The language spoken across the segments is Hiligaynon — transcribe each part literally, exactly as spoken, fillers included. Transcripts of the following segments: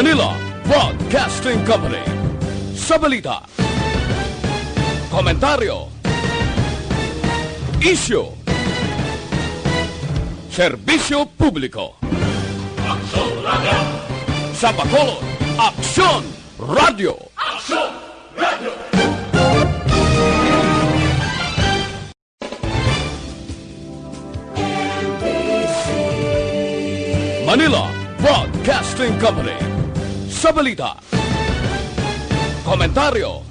Manila Broadcasting Company. Sa balita, komentaryo, isyu, serbisyo publiko. Aksyon Radio! Sa Bacolod, Aksyon Radio! Aksyon Radio! Manila Broadcasting Company. Sa balita, komentaryo,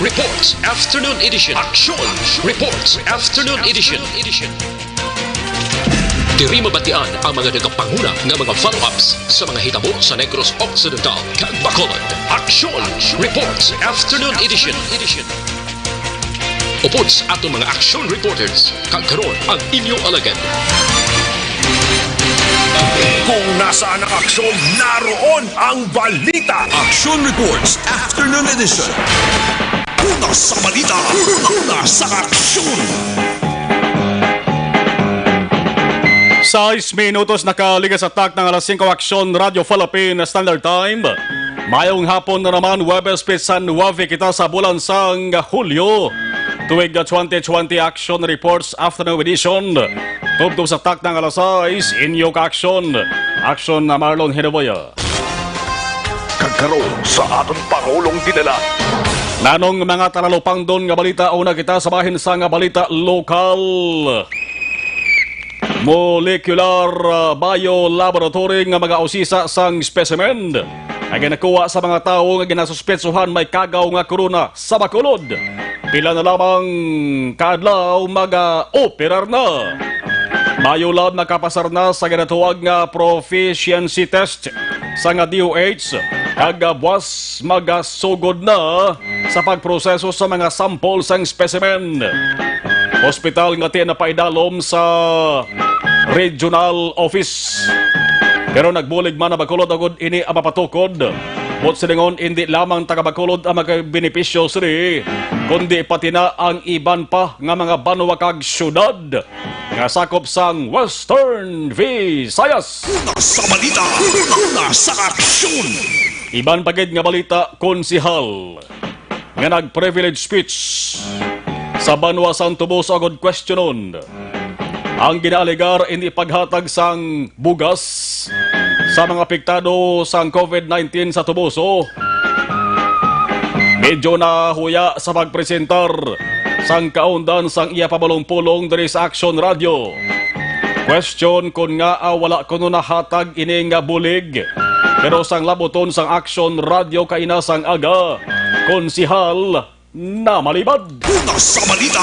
Reports Afternoon Edition. Aksyon Reports Afternoon Edition. Diri mabatian ang mga nagapanguna nga mga follow-ups sa mga hitabo sa Negros Occidental kag Bacolod. Aksyon Reports Afternoon Edition. Upod sa aton mga action reporters, kag karon ang inyo alagad. Kung nasaan ang aksyon, naroon ang balita. Action Reports Afternoon Edition. Una sa balita, una sa aksyon. Sais minutos nakaligas sa takna nga alas singko, Aksyon Radio Philippine Standard Time. Mayong hapon na naman, Huwebes, Petsa nuwebe kita sa bulan sang Hulyo, tuig twenty twenty, Action Reports Afternoon Edition. Tubtob sa takna nga alas sais, inyo ka-aksyon, Aksyon na Marlon Hinoboya. Kag karon sa aton Pangulong Dinala. Nanong mga talalupangdon nga balita, una kita sa bahin sa nga balita lokal. Molecular, ah, biolaboratory nga mag-ausisa sang specimen nga ginakuha sa mga tawo nga ginasuspetsuhan may kagaw nga corona sa Bacolod. Pila na lamang ka adlaw mag-operar na. Biolab nakapasar na sa ginatawag nga proficiency test sa nga D O H, kag, ah, buwas magasugod na sa pagproseso sa mga sample sang specimen. Hospital nga ti napaidalom sa regional office. Pero nagbulig man ang Bacolod agud ini ang mapatukod. Buot silingon, indi lamang taga Bacolod ang magabenepisyo sini, kundi pati na ang iban pa nga mga banwa kag syudad nga sakop sang Western Visayas. Una sa balita, una sa aksyon. Iban pa gid nga balita, konsehal nga nag-privilege speech sa banwa sang Toboso agud kwestiyonon ang ginaalegar indi paghatag sang bugas sa mga apektado sang COVID nineteen sa Toboso. Medyo nahuya sa pagpresentar sang kaundan sang iya pamulong-pulong diri sa Action Radio. Question kon ngaa wala kuno nahatag ini nga bulig. Pero sang labuton sang Action Radio kaina sang aga, Konsehal, namalibad. Una sa balita,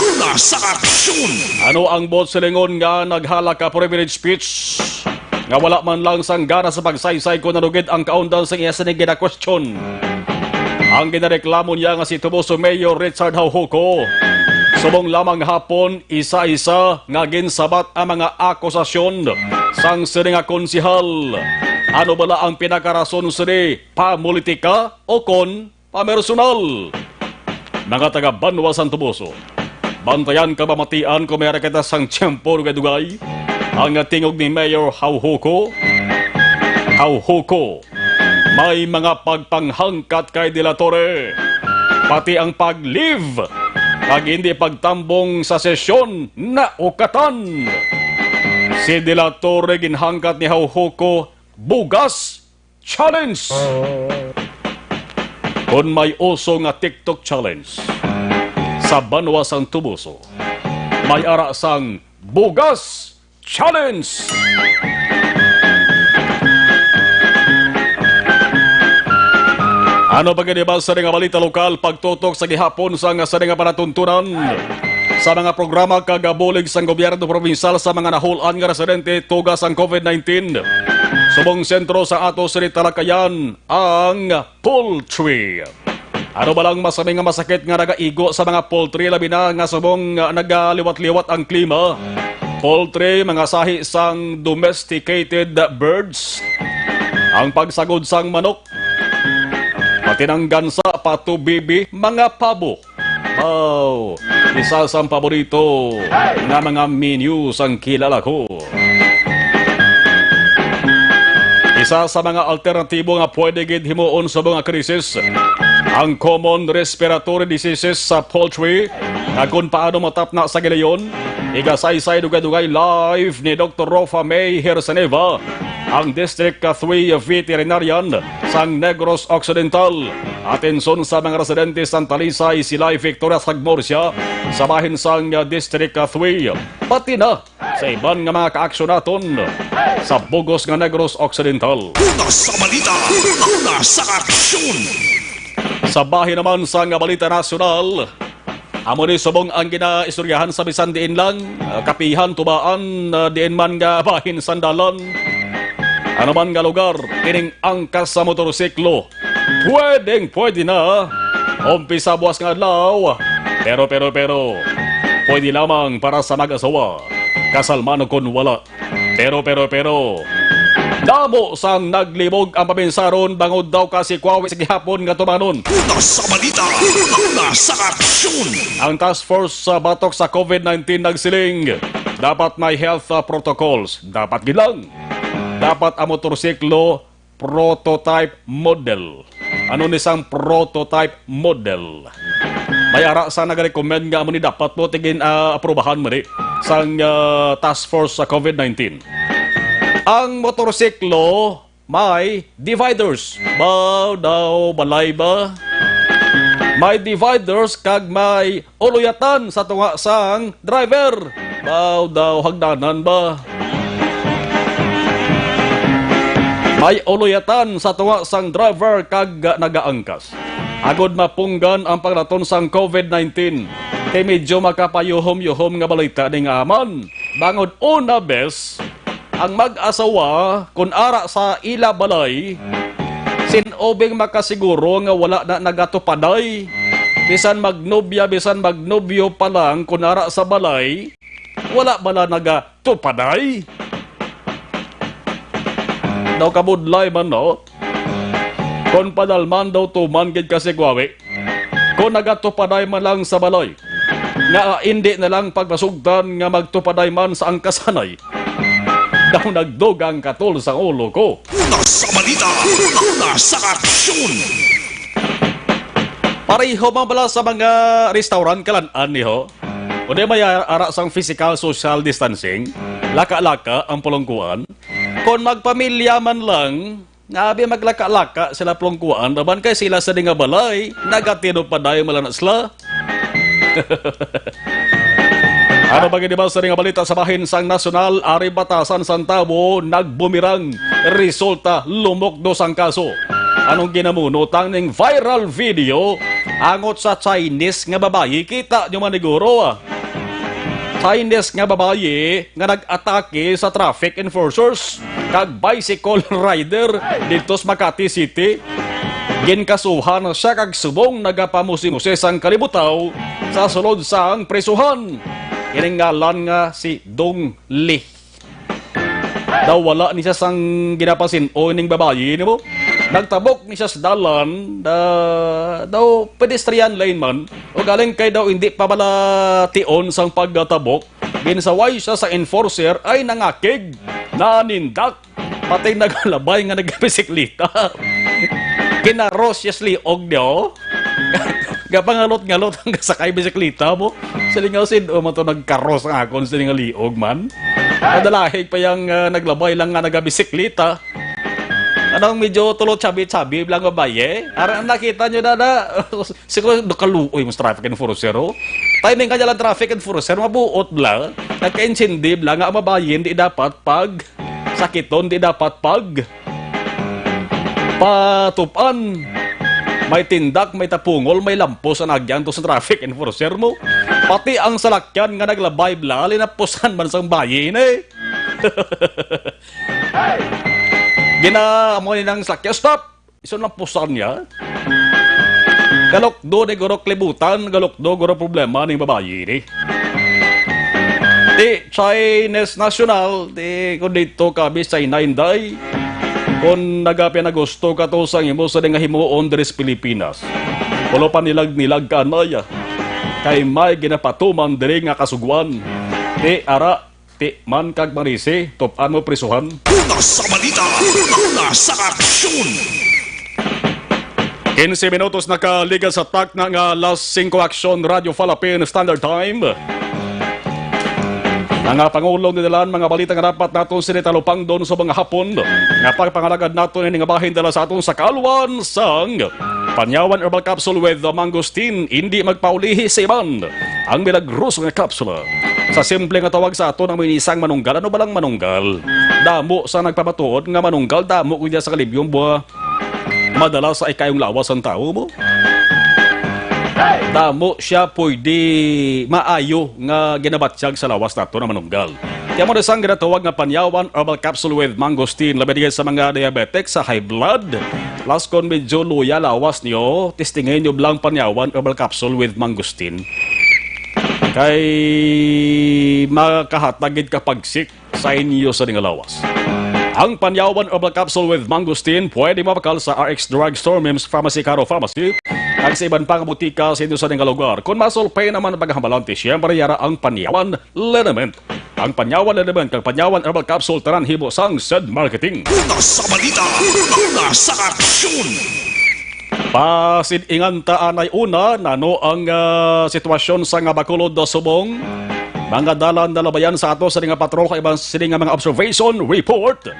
una sa aksyon. Ano ang buot silingon nga naghala ka privilege speech nga wala man lang sang gana sa pagsaysay kon ano gid ang kaundan sang iya sini ginakwestiyon? Ang ginareklamo niya nga si Toboso Mayor Richard Jaujoco, subong lamang hapon isa-isa nga ginsabat ang mga akusasyon sang sini nga konsehal. Ano bala ang pinakarason sini? Pamulitika o kon pamersonal? Mga taga Banwa sang Toboso, bantayan kag pamatian kon may ara kita sang tiyempo dugay-dugay ang tingog ni Mayor Jaujoco. Jaujoco, may mga pagpanghangkat kay De La Torre, pati ang pag-leave kag hindi pagtambong sa sesyon naukatan. Si De La Torre ginhangkat ni Jaujoco bugas challenge. Kon may uso nga TikTok challenge sa Banwa sang Toboso, may ara sang bugas challenge. Ano pa gid ba sa nga balita lokal, pagtutok sa gihapon sa nga sa nga panatuntunan sa mga programa kag bulig sang gobyerno probinsal sa mga nahul-an nga residente tuga sang COVID nineteen. Subong sentro sa ato sini talakayan ang poultry. Ano ba lang masami nga masakit nga nagaigo sa mga poultry, labi na nga subong, ah, nagaliwat-liwat ang klima? Poultry, mga sahi sang domesticated birds, ang pagsagod sang manok, pati nang gansa, pato, bibi, mga pabo. Wow! Isa sang paborito nga mga menu sang kilala ko. Isa sa mga alternatibo nga pwede gid himuon sa mga krisis, ang common respiratory diseases sa poultry, nga kung paano matapna sa gilayon, igasaysay dugay-dugay live ni Doktor Rofa May Hersaneva, ang District three veterinarian sang Negros Occidental. Atenson sa mga residente sa Talisay, Silay, Victoria, kag Murcia, sa bahin sang District three, pati na sa iban nga mga kaaksyon naton sa bug-os nga Negros Occidental. Una sa balita, una sa aksyon. Sa bahin naman sang balita nasyonal, amo ni subong ang ginaistoryahan sa bisan diin lang, ah, kapihan, tubaan, ah, diin man nga bahin, sandalan, ano man nga lugar, kining angkas sa motorsiklo pwedeng pwede na. Umpisa buwas nga adlaw. Pero, pero, pero, pwede lamang para sa mag-asawa. Kasal man o kon wala. Pero, pero, pero, damo sang naglibog ang paminsaron bangod daw kasikwawi sa gihapon nga tumanon. Una sa balita, una sa aksyon. Ang task force sa batok sa COVID nineteen nagsiling, dapat may health, uh, protocols. Dapat gid lang. Dapat ang motorsiklo prototype model. Ano ni sang prototype model? May ara sa nag-recommend nga amo ni dapat mo tigin, ah, aprubahan mo ni sang, ah, task force sa COVID nineteen. Ang motorsiklo may dividers. Baw daw balay ba? May dividers kag may uluyatan sa tunga sang driver. Baw daw hagdanan ba? May uluyatan sa tunga sang driver kag nagaangkas. Agod mapunggan ang paglaton sang COVID nineteen, kay medyo makapayuhom-yuhom nga balita ni nga man. Bangod una bes, ang mag-asawa, kun ara sa ila balay, sin-o bing makasiguro nga wala na nagatupaday? Bisan magnobya, bisan magnobyo pa lang, kun ara sa balay, wala bala nagatupaday? Daw kabudlay man, no? Kon padalman daw tuman gid ka si Guawi. Kon nagatupaday man lang sa balay, nga indi na lang pagpasugtan nga magtupaday man sa angkasanay. Daw nagdugang katol sa ulo ko. Una sa balita, una sa aksyon. Pareho man bala sa mga restaurant kalan-an niho. O di may ara sang physical social distancing, laka-laka ang pulungkuan. Kon magpamilya man lang, nga abi maglaka-laka sila plungkuan, naman kay sila sa di nga balay, nagatinupaday man lang na sila. Ano ba gid ba sa di nga balita sa bahin sang nasyonal, ari batasan sang tawo nagbumirang, resulta lumukdo sang kaso. Anong ginamunot ang ning viral video angot sa Chinese nga babayi? Kita nyo maniguro, ah. Chinese nga babayi nga nag-atake sa traffic enforcers kag bicycle rider didto sa Makati City. Ginkasuhan na siya kag subong nagapamusimusi sang kalibutaw sa sulod sang prisuhan. Ining ngalan nga si Dong Li. Daw wala ni siya sang ginapasin-o ning babayi nimo. Nagtabok ni siya sa dalan, da, daw pedestrian lane man. O galing kay daw hindi pa bala tion sang pagtabok. Ginsaway siya sa enforcer ay nangakig, nanindak, pati nagalabay nga nagabisikleta. Kinaros siya sa liog niyo. Gapangalot-ngalot ang kasakay bisikleta mo. Silingaw sin, o man to nagkaros ang akon, silingaw liog man. Madalahig pa yang, ah, naglabay lang nga nagabisikleta. Anong medyo tulo chabi-chabi lang babaye? Ara, nakita nyo na na. Siguro nakaluoy mo sa traffic enforcer, oh. Timing ka lang traffic enforcer, mabuot bla. Nagka-intindi bla nga ang babayi, hindi dapat pag sakiton, di dapat pag patupan. May tindak, may tapungol, may lampos ang agyan to sa traffic enforcer mo. Pati ang salakyan nga naglabay bla, linapusan man sang bayi ni. Gina, amo ni nang salakyan. Stop! Isun lang pusan niya. Galukdo ni guro kalibutan, galukdo guro problema ning babayi ni. Di Chinese national, di kung dito ka, Bisay na Inday. Kung nagapin na gusto ka to sang imo sa di nga himuon diri sa Pilipinas. Pulo pa nilag-nilag ka, anay. Kay may ginapatuman diri nga kasuguan. Di ara, Ti man kag Marisi, tup-an mo prisuhan. Una sa balita, una sa aksyon. Quince minutos nakaligal sa takna nga alas singko, Aksyon, Radyo Falapin, Standard Time. Mga pangulo ni Dalan, mga balita nga dapat naton sini talupangdon sa mga hapon. Nga pagpangalagad naton ini nga bahin dala sa aton sa kaalwan sang Panyawan Herbal Capsule with the Mangosteen, hindi magpaulihi sa iban ang milagroso nga kapsula. Sa simple nga tawag sa aton ang minisang manunggal, ano ba lang manunggal? Damo sa nagpamatuod nga manunggal, damo kung diya sa kalibyong buwa. Madala sa ikayong lawas ang tao mo. Damo siya pwede maayo nga ginabatyag sa lawas nato na manunggal. Kaya mo na sang ginatawag nga Panyawan Herbal Capsule with Mangosteen, labi digay sa mga diabetic, sa high blood. Plus, kung medyo luya lawas niyo, testingin niyo lang Panyawan Herbal Capsule with Mangosteen. Kay makahatag gid ka pagsik sa inyo sa nga lawas. Ang Panyawan Herbal Capsule with Mangosteen pwede mabakal sa R X Drug Store, Mims Pharmacy, Caro Pharmacy, kag sa iban pang butika sa inyo sa nga lugar. Kung masulpay naman ang paghambalante, siyempre yara ang Panyawan Liniment. Ang Panyawan Liniment kag Panyawan Herbal Capsule tanan himo sang Sed Marketing. Una sa balita, una sa aksyon. Pasid-ingan ta anay una, nano ang, ah, sitwasyon sa nga Bacolod do Subong? Mga dalan, nalabayan sa ato sa nga patrol kay iban sini nga mga observation report.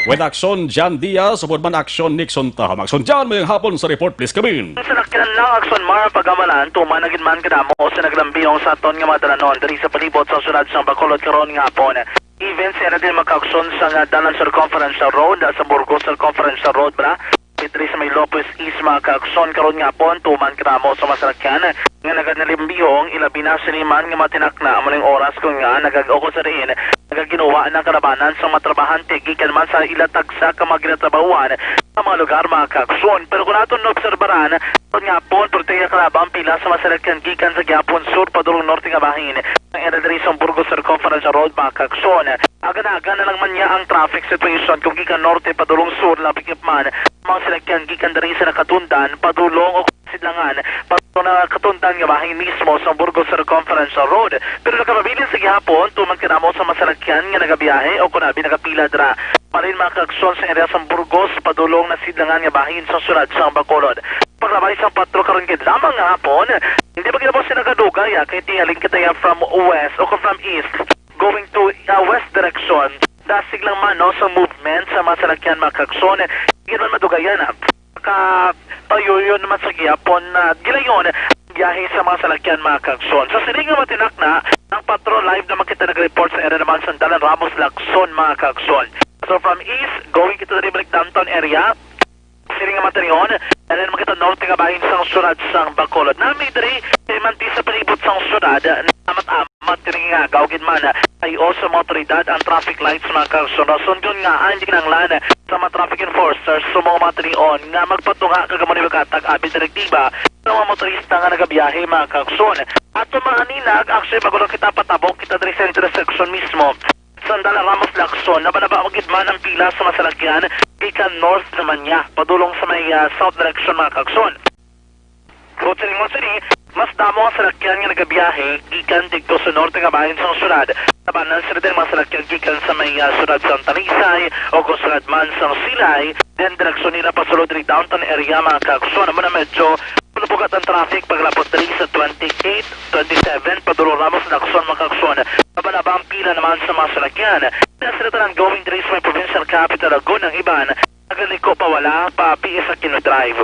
With Aksyon Jan Diaz, upod man Aksyon Nixon Tahom. Aksyon Jan, mayong hapon sa report, please come in. Sa nakilanlang Aksyon Mar pagamalan, tuman na gid man kadamo sa naglambihong sa aton nga mga dalanon diri sa palibot sa syudad sang Bacolod karon nga hapon. Even sa area din mga kaaksyon sa nga dalan Circumferential Road, sa Burgos Circumferential Road, bra? Diri sa may Lopez East, mga kaaksyon, karon nga hapon, tuman kadamo sa mga salakyan nga naganalimbihong, ilabi na sini man nga mga tinakna, amo ning oras kun nga nagag-ukod sa diin, nagaginuwa na kalabanan sa mga trabahante gikan man sa ila tagsa ka mga ginatrabahuan sa mga lugar, mga kaaksyon. Pero kung aton obserbaran, karon nga hapon, pero tayo kalabang pila sa mga salakyan gikan sa gihapon sur padulong norte nga bahin. Ang area diri sa Burgos Circumferential Road, mga kaaksyon. Aga-aga na lang man niya ang traffic situation kung gikan norte padulong sur, labi gid man mga salakyan gikan diri sa Nakatundan padulong o Sidlangan padulong Nakatundan nga bahin mismo sa Burgos Circumferential Road. Pero nakapabilin sa gihapon, tuman kadamo sa mga salakyan nga nagabiyahe o kunabi nagapila dira. Malin, mga kaaksyon, sa area sa Burgos padulong na Sidlangan nga bahin sa syudad sa Bacolod. Paglabay sa patro karon gid lamang nga hapon, hindi pa gid mo sila kadugay, ah, kay tingaling kita ya from west o kung from east, going to, ah, west direction. Dasig lang man, no, sa movement sa mga salakyan, mga kaaksyon. Hindi man madugayan, ah. Ka, payuyon naman sa gihapon na gilayon ang biyahe sa mga salakyan, mga kaaksyon. Sa sining nga matinakna, ang patro live naman kita nag-report sa area naman sa Dalan Ramos Lacson, mga kaaksyon. So from east, going kita diri balik downtown area, Siling nga matarihon, dali naman kita norte nga bahin sang syudad sang Bacolod. Nami diri, kay manti sa palibot sang syudad, amat-amat diri nga gawgid man, ay o sa mga otoridad ang traffic lights, mga kaaksyon. Rason yun nga, ang ginanglan sa mga traffic enforcers, sa mga matarihon, nga magpatunga kag amo ni maghatag abi direktiba sa mga motorista nga nagabiyahe, mga kaaksyon. Ato mga ninag, actually, bago lang kita patabok, kita diri sa intersection mismo. Sandala Ramos Lacson, nabanaba gid man ang pila sa mga salakyan gikan north naman niya, padulong sa may, ah, south direction, mga kaaksyon. Kung siling mo sini, mas damo ang salakyan nga nagabiyahe gikan didto sa norte nga bahin sang syudad. Labanan sila din mga salakyan gikan sa may, ah, syudad sang Talisay o kung syudad man sang Silay, then direksyon nila pasulod diri downtown area, mga kaaksyon. Amo na medyo Pulupugat ang traffic paglabot diri sa twenty-eight, twenty-seven, padulong Ramos Lacson, mga kaaksyon. Nabanaba ang pila naman sa mga salakyan. Sila tanan going diri sa may provincial capital, Laguna, ang iban nagaliko pa wala pa P S Aquino Drive.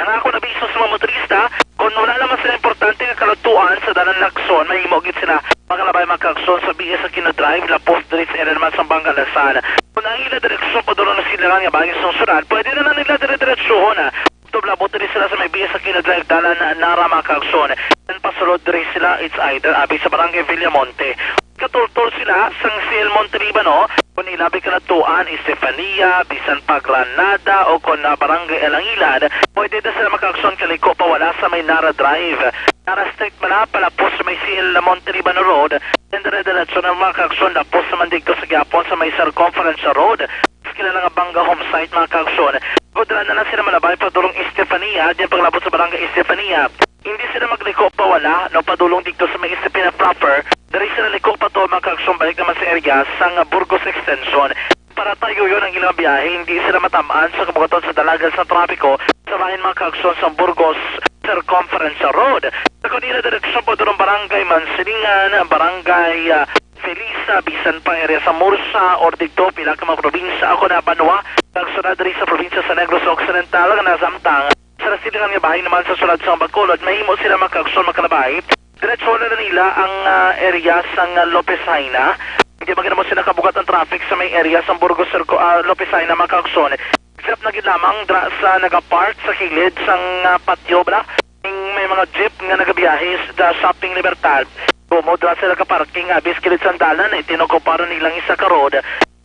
Ang akon abiso sa mga motorista, kung wala naman sila importante nga kalutuan sa dalan Lacson, mahimo gid sila makalabay, mga kaaksyon, sa P S Aquino Drive, lapos diri sa area naman sa Bangkalasan. Kung ang ila direksyon padulong na sila nga bahin sang syudad, pwede na lang nila dire-diretsuhon, ah. Tubla mo diri sila sa may P S Aquino Drive, dalan na Nara, mga kaaksyon. Then pasulod diri sila, it's either abi sa Barangay Villamonte. Katultol sila sang C L Montelibano, kung ilabi ka na tuan, Estefania, bisan pa Granada, o kung na Barangay Alangilan, pwede na sila, mga kaaksyon, kaliko pa wala sa may Nara Drive. Nara Street man na, palapos sa may C L Montelibano Road, then dire-diretso na, mga kaaksyon, lapos naman dito sa gihapon sa may Circumferential Road. Sa kilala nga Bangga Home Site, mga kaaksyon, padala na lang sila malabay padulong Estefania, diyan paglabot sa Barangay Estefania. Hindi sila magliko pa wala, no, padulong dito sa may Estefania proper. Diri sila liko pa to Mga kaagsoon, balik naman sa area sang Burgos Extension. Para tayo yun ang ilang biyahe, hindi sila matamaan sa kabugaton sa dalagan sa trapiko sa bahin, mga kaagsoon, sa Burgos Circumference Road. Sa kanila direksyon pa doon ang Barangay Mansilingan, Barangay ah, Felisa, bisan pa ang area sa Mursa or dito pila ka mga probinsya ako na banwa. Kaagsoon, diri sa probinsya sa Negros Occidental nga nasamtang sa nasilingan nga bahin naman sa sulod sang Bacolod, mahimo sila, mga kaagsoon, makalabay. Diretso na nila ang ah, area sang ah, Lopez Jaena. Hindi man gid mo sila kabugat ang traffic sa may area sang Burgos Circo, ah, Lopez Jaena, mga kaagsoon. Except na gid lamang dra sa nagapark sa kilid sang ah, patio bala. May mga jeep nga nagabiyahe sa Shopping Libertad. Kumo dra sila ka-parking abis kilid sang dalan, itinukop para nilang isa ka road.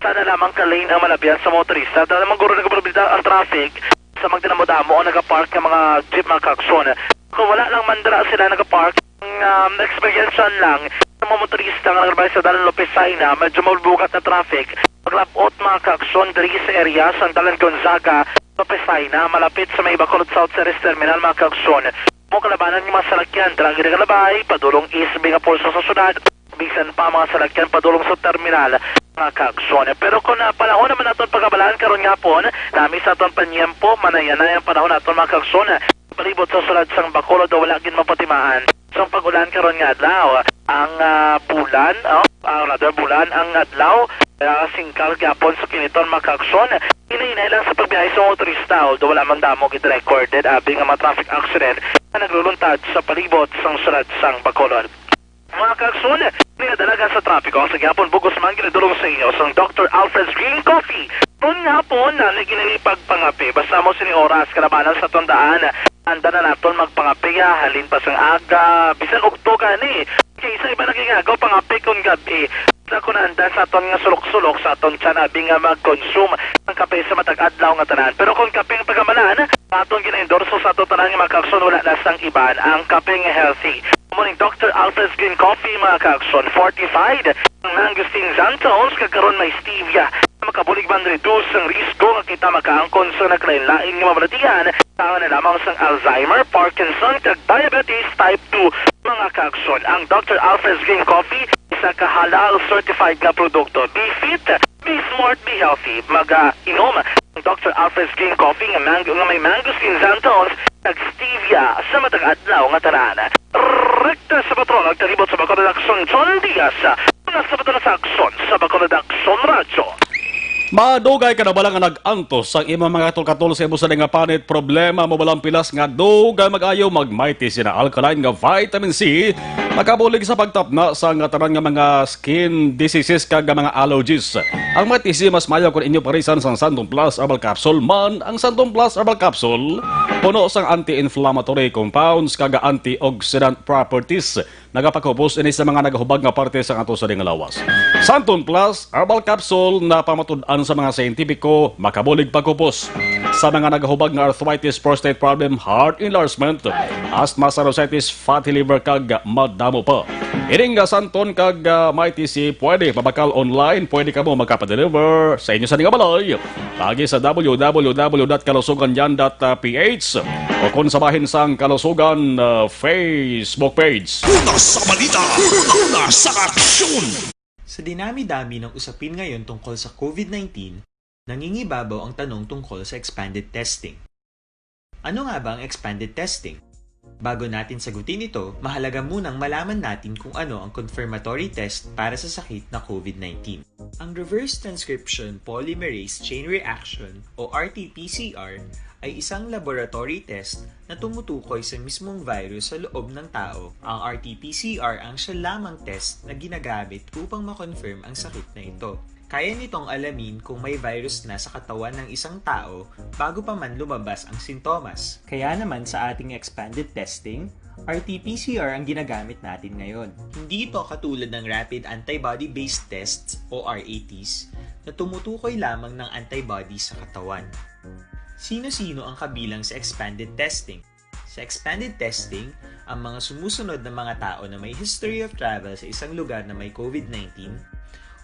Sana lamang ka lane ang malabyan sa motorista. Dala man guro nagaproblema ang traffic sa magdinamo-damo ang nagapark nga mga jeep, mga kaagsoon. Kung wala lang man dira sila nagapark, ang um, experience lang sa mga motorista nga nagalabay sa Dalan Lopez Jaena, medyo mabugat na traffic. Paglabot, mga kaagsoon, diri sa area sa Dalan Gonzaga, Lopez Jaena, malapit sa may Bacolod South Ceres Terminal, mga kaagsoon. Mo kalabanan nga mga salakyan, dira ang ginagalabay padulong East Binga Pulso sa syudad. Bisan pa ang mga salakyan padulong sa terminal, mga kaagsoon. Pero kung ah, panahon naman naton pagabalaan karon nga hapon, nami sa aton panyempo, manaya-naya ang panahon naton, mga kaagsoon. Palibot sa sulod sang Bacolod, wala gid mapatimaan. Sa pag-ulan karon nga adlaw, ang ah, bulan, oh, ah, rather bulan ang adlaw, ah, singkal gyapon sa kiniton, mga kaagsoon. Hinay-hinay lang sa pagbiyahe sa mga turista, although wala man damo gid recorded abi nga mga traffic accident nga nagluluntad sa palibot sang sulod sang Bacolod. Mga kaagsoon, niya dalagan sa trapiko ang sa gihapon bugos man ginadulong sa inyo sang Doctor Alfred's Green Coffee. Kung hapon na lagi na ipagpangape, basta mo sini oras kalabanan sa tandaan, anda na naton magpangape, ah, halin pa sang aga, bisan ugto gani. Kay sa iba nagingagaw pangape kung gabi. Sa kung anda sa aton nga sulok-sulok sa aton tiyan abi nga mag-consume ang kape sa matag adlaw nga tanan. Pero kung kape ang pagamalan, aton gina-endorso sa aton tanan nga mga kaagsoon, wala na sang iban ang kape nga healthy. Amo ning Doctor Alfred's Green Coffee, mga kaagsoon, fortified ang mangosteen xanthones, kag karon may stevia. Makabulig man reduce ang risgo nga kita makaangkon sa naglain-lain nga mabalatian, tawo na lamang sang Alzheimer, Parkinson, kag diabetes type two, mga kaagsoon. Ang Doctor Alfred's Green Coffee, isa ka halal certified nga produkto. Be fit, be smart, be healthy. Mag-inom ang Doctor Alfred's Green Coffee nga mango, nga may mangosteen xanthones kag stevia sa matag adlaw nga tanan. Rekta sa patrol, nagtalibot sa Bacolod Aksyon, John Diaz. Una sa patrol sa Aksyon, sa Bacolod Aksyon Radyo. Madugay ka na bala nga nag-antos sang imong mga katol-katol sa imo sa nga panit? Problema mo balang pilas nga dugay mag-ayo? Mag-Mighty C na alkaline nga vitamin C makabulig sa pagtapna sa nga tanan nga mga skin diseases kag mga allergies. Ang Mighty C mas maayo kon inyo parisan sang Santon Plus Herbal Capsule man. Ang Santon Plus Herbal Capsule puno sang anti-inflammatory compounds kag antioxidant properties. Nagapakupos ini sa mga nagahubag nga parte sa ato sa ding lawas. Santon Plus Herbal Capsule na pamatud-an sa mga siyentipiko, makabulig pagkupos sa mga nagahubag nga arthritis, prostate problem, heart enlargement, asthma, sinusitis, fatty liver, kag madamo pa. Ining nga Santon kag ah, Mighty C pwede mabakal online, pwede kamo magkapadeliver sa inyo sa nga balay. Paagi sa w w w dot kalusugan yan dot p h o kon sa bahin sang Kalusugan, ah, Facebook page. Una sa balita, una sa aksyon. Sa dinami-dami ng usapin ngayon tungkol sa COVID nineteen, nangingibabaw ang tanong tungkol sa expanded testing. Ano nga ba ang expanded testing? Bago natin sagutin ito, mahalaga munang malaman natin kung ano ang confirmatory test para sa sakit na COVID nineteen. Ang reverse transcription polymerase chain reaction o R T P C R ay isang laboratory test na tumutukoy sa mismong virus sa loob ng tao. Ang R T P C R ang siya lamang test na ginagamit upang ma-confirm ang sakit na ito. Kaya nitong alamin kung may virus na sa katawan ng isang tao bago pa man lumabas ang sintomas. Kaya naman sa ating expanded testing, R T P C R ang ginagamit natin ngayon. Hindi ito katulad ng rapid antibody-based tests o R A Ts na tumutukoy lamang ng antibody sa katawan. Sino-sino ang kabilang sa expanded testing? Sa expanded testing, ang mga sumusunod na mga tao na may history of travel sa isang lugar na may COVID nineteen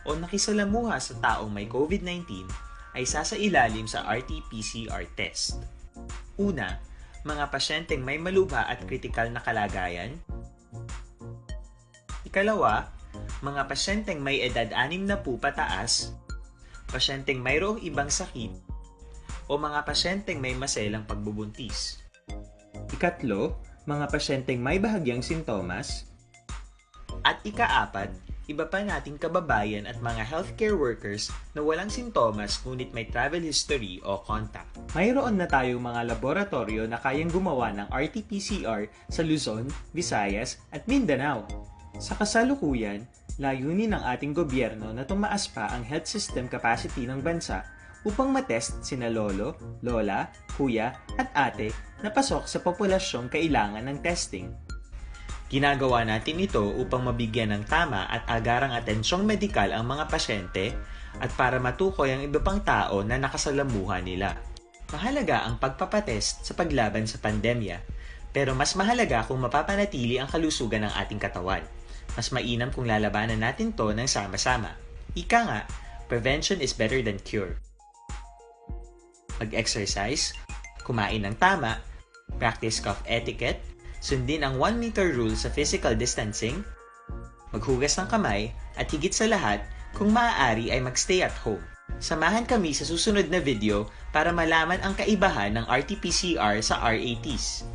o nakisalamuha sa taong may COVID nineteen ay sasailalim sa R T P C R test. Una, mga pasyenteng may malubha at kritikal na kalagayan. Ikalawa, Mga pasyenteng may edad anim na po pataas, pasyenteng mayroong ibang sakit, o mga pasyenteng may maselang pagbubuntis. Ikatlo, mga pasyenteng may bahagyang sintomas. At ikaapat, iba pa nating kababayan at mga healthcare workers na walang sintomas ngunit may travel history o contact. Mayroon na tayong mga laboratoryo na kayang gumawa ng R T P C R sa Luzon, Visayas, at Mindanao. Sa kasalukuyan, layunin ng ating gobyerno na tumaas pa ang health system capacity ng bansa upang matest sina lolo, lola, kuya, at ate na pasok sa populasyong kailangan ng testing. Ginagawa natin ito upang mabigyan ng tama at agarang atensyong medikal ang mga pasyente at para matukoy ang iba pang tao na nakasalamuha nila. Mahalaga ang pagpapatest sa paglaban sa pandemya, pero mas mahalaga kung mapapanatili ang kalusugan ng ating katawan. Mas mainam kung lalabanan natin 'to ng sama-sama. Ika nga, prevention is better than cure. Mag-exercise, kumain ng tama, practice cough etiquette, sundin ang one meter rule sa physical distancing, maghugas ng kamay, at higit sa lahat, kung maaari ay mag-stay at home. Samahan kami sa susunod na video para malaman ang kaibahan ng R T P C R sa R A Ts.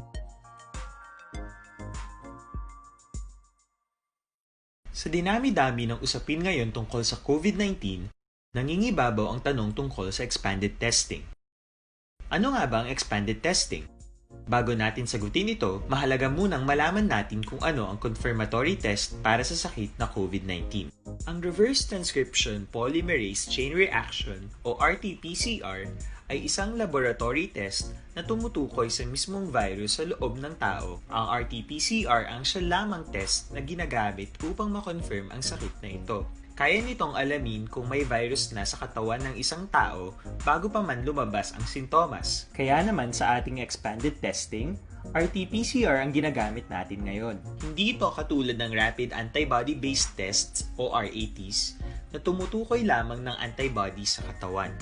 Sa dinami-dami ng usapin ngayon tungkol sa COVID nineteen, nangingibabaw ang tanong tungkol sa expanded testing. Ano nga ba ang expanded testing? Bago natin sagutin ito, mahalaga munang malaman natin kung ano ang confirmatory test para sa sakit na COVID nineteen. Ang reverse transcription polymerase chain reaction o R T P C R ay isang laboratory test na tumutukoy sa mismong virus sa loob ng tao. Ang R T P C R ang siya lamang test na ginagamit upang ma-confirm ang sakit na ito. Kaya nitong alamin kung may virus na sa katawan ng isang tao bago pa man lumabas ang sintomas. Kaya naman sa ating expanded testing, R T P C R ang ginagamit natin ngayon. Hindi ito katulad ng rapid antibody-based tests o R A Ts na tumutukoy lamang ng antibodies sa katawan.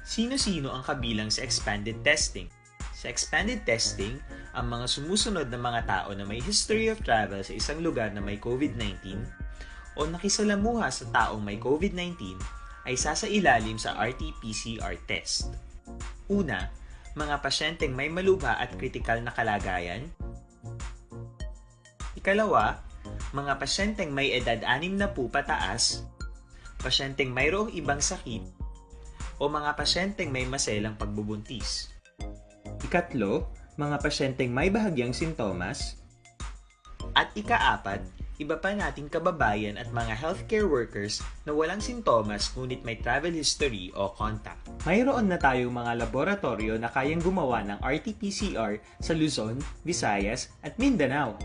Sino-sino ang kabilang sa expanded testing? Sa expanded testing, ang mga sumusunod na mga tao na may history of travel sa isang lugar na may COVID nineteen o nakisalamuha sa taong may COVID nineteen ay sasailalim sa R T P C R test. Una, mga pasyenteng may malubha at kritikal na kalagayan. Ikalawa, mga pasyenteng may edad anim na po pataas, pasyenteng mayroong ibang sakit, o mga pasyenteng may maselang pagbubuntis. Ikatlo, mga pasyenteng may bahagyang sintomas. At ikaapat, iba pa nating kababayan at mga healthcare workers na walang sintomas ngunit may travel history o contact. Mayroon na tayong mga laboratoryo na kayang gumawa ng R T P C R sa Luzon, Visayas, at Mindanao.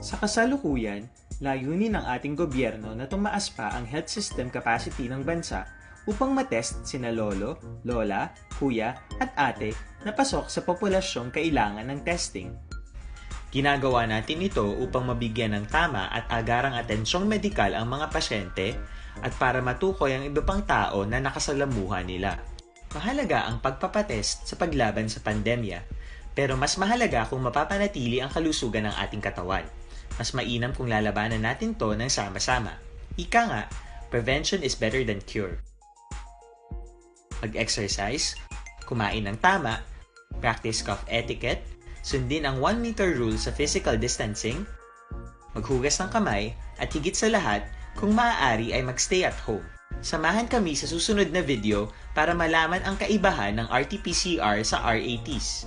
Sa kasalukuyan, layunin ng ating gobyerno na tumaas pa ang health system capacity ng bansa upang matest sina lolo, lola, kuya, at ate na pasok sa populasyong kailangan ng testing. Ginagawa natin ito upang mabigyan ng tama at agarang atensyong medikal ang mga pasyente at para matukoy ang iba pang tao na nakasalamuha nila. Mahalaga ang pagpapatest sa paglaban sa pandemya, pero mas mahalaga kung mapapanatili ang kalusugan ng ating katawan. Mas mainam kung lalabanan natin 'to ng sama-sama. Ika nga, prevention is better than cure. Mag-exercise, kumain ng tama, practice cough etiquette, sundin ang one meter rule sa physical distancing, maghugas ng kamay, at higit sa lahat, kung maaari ay mag-stay at home. Samahan kami sa susunod na video para malaman ang kaibahan ng R T P C R sa R A Ts.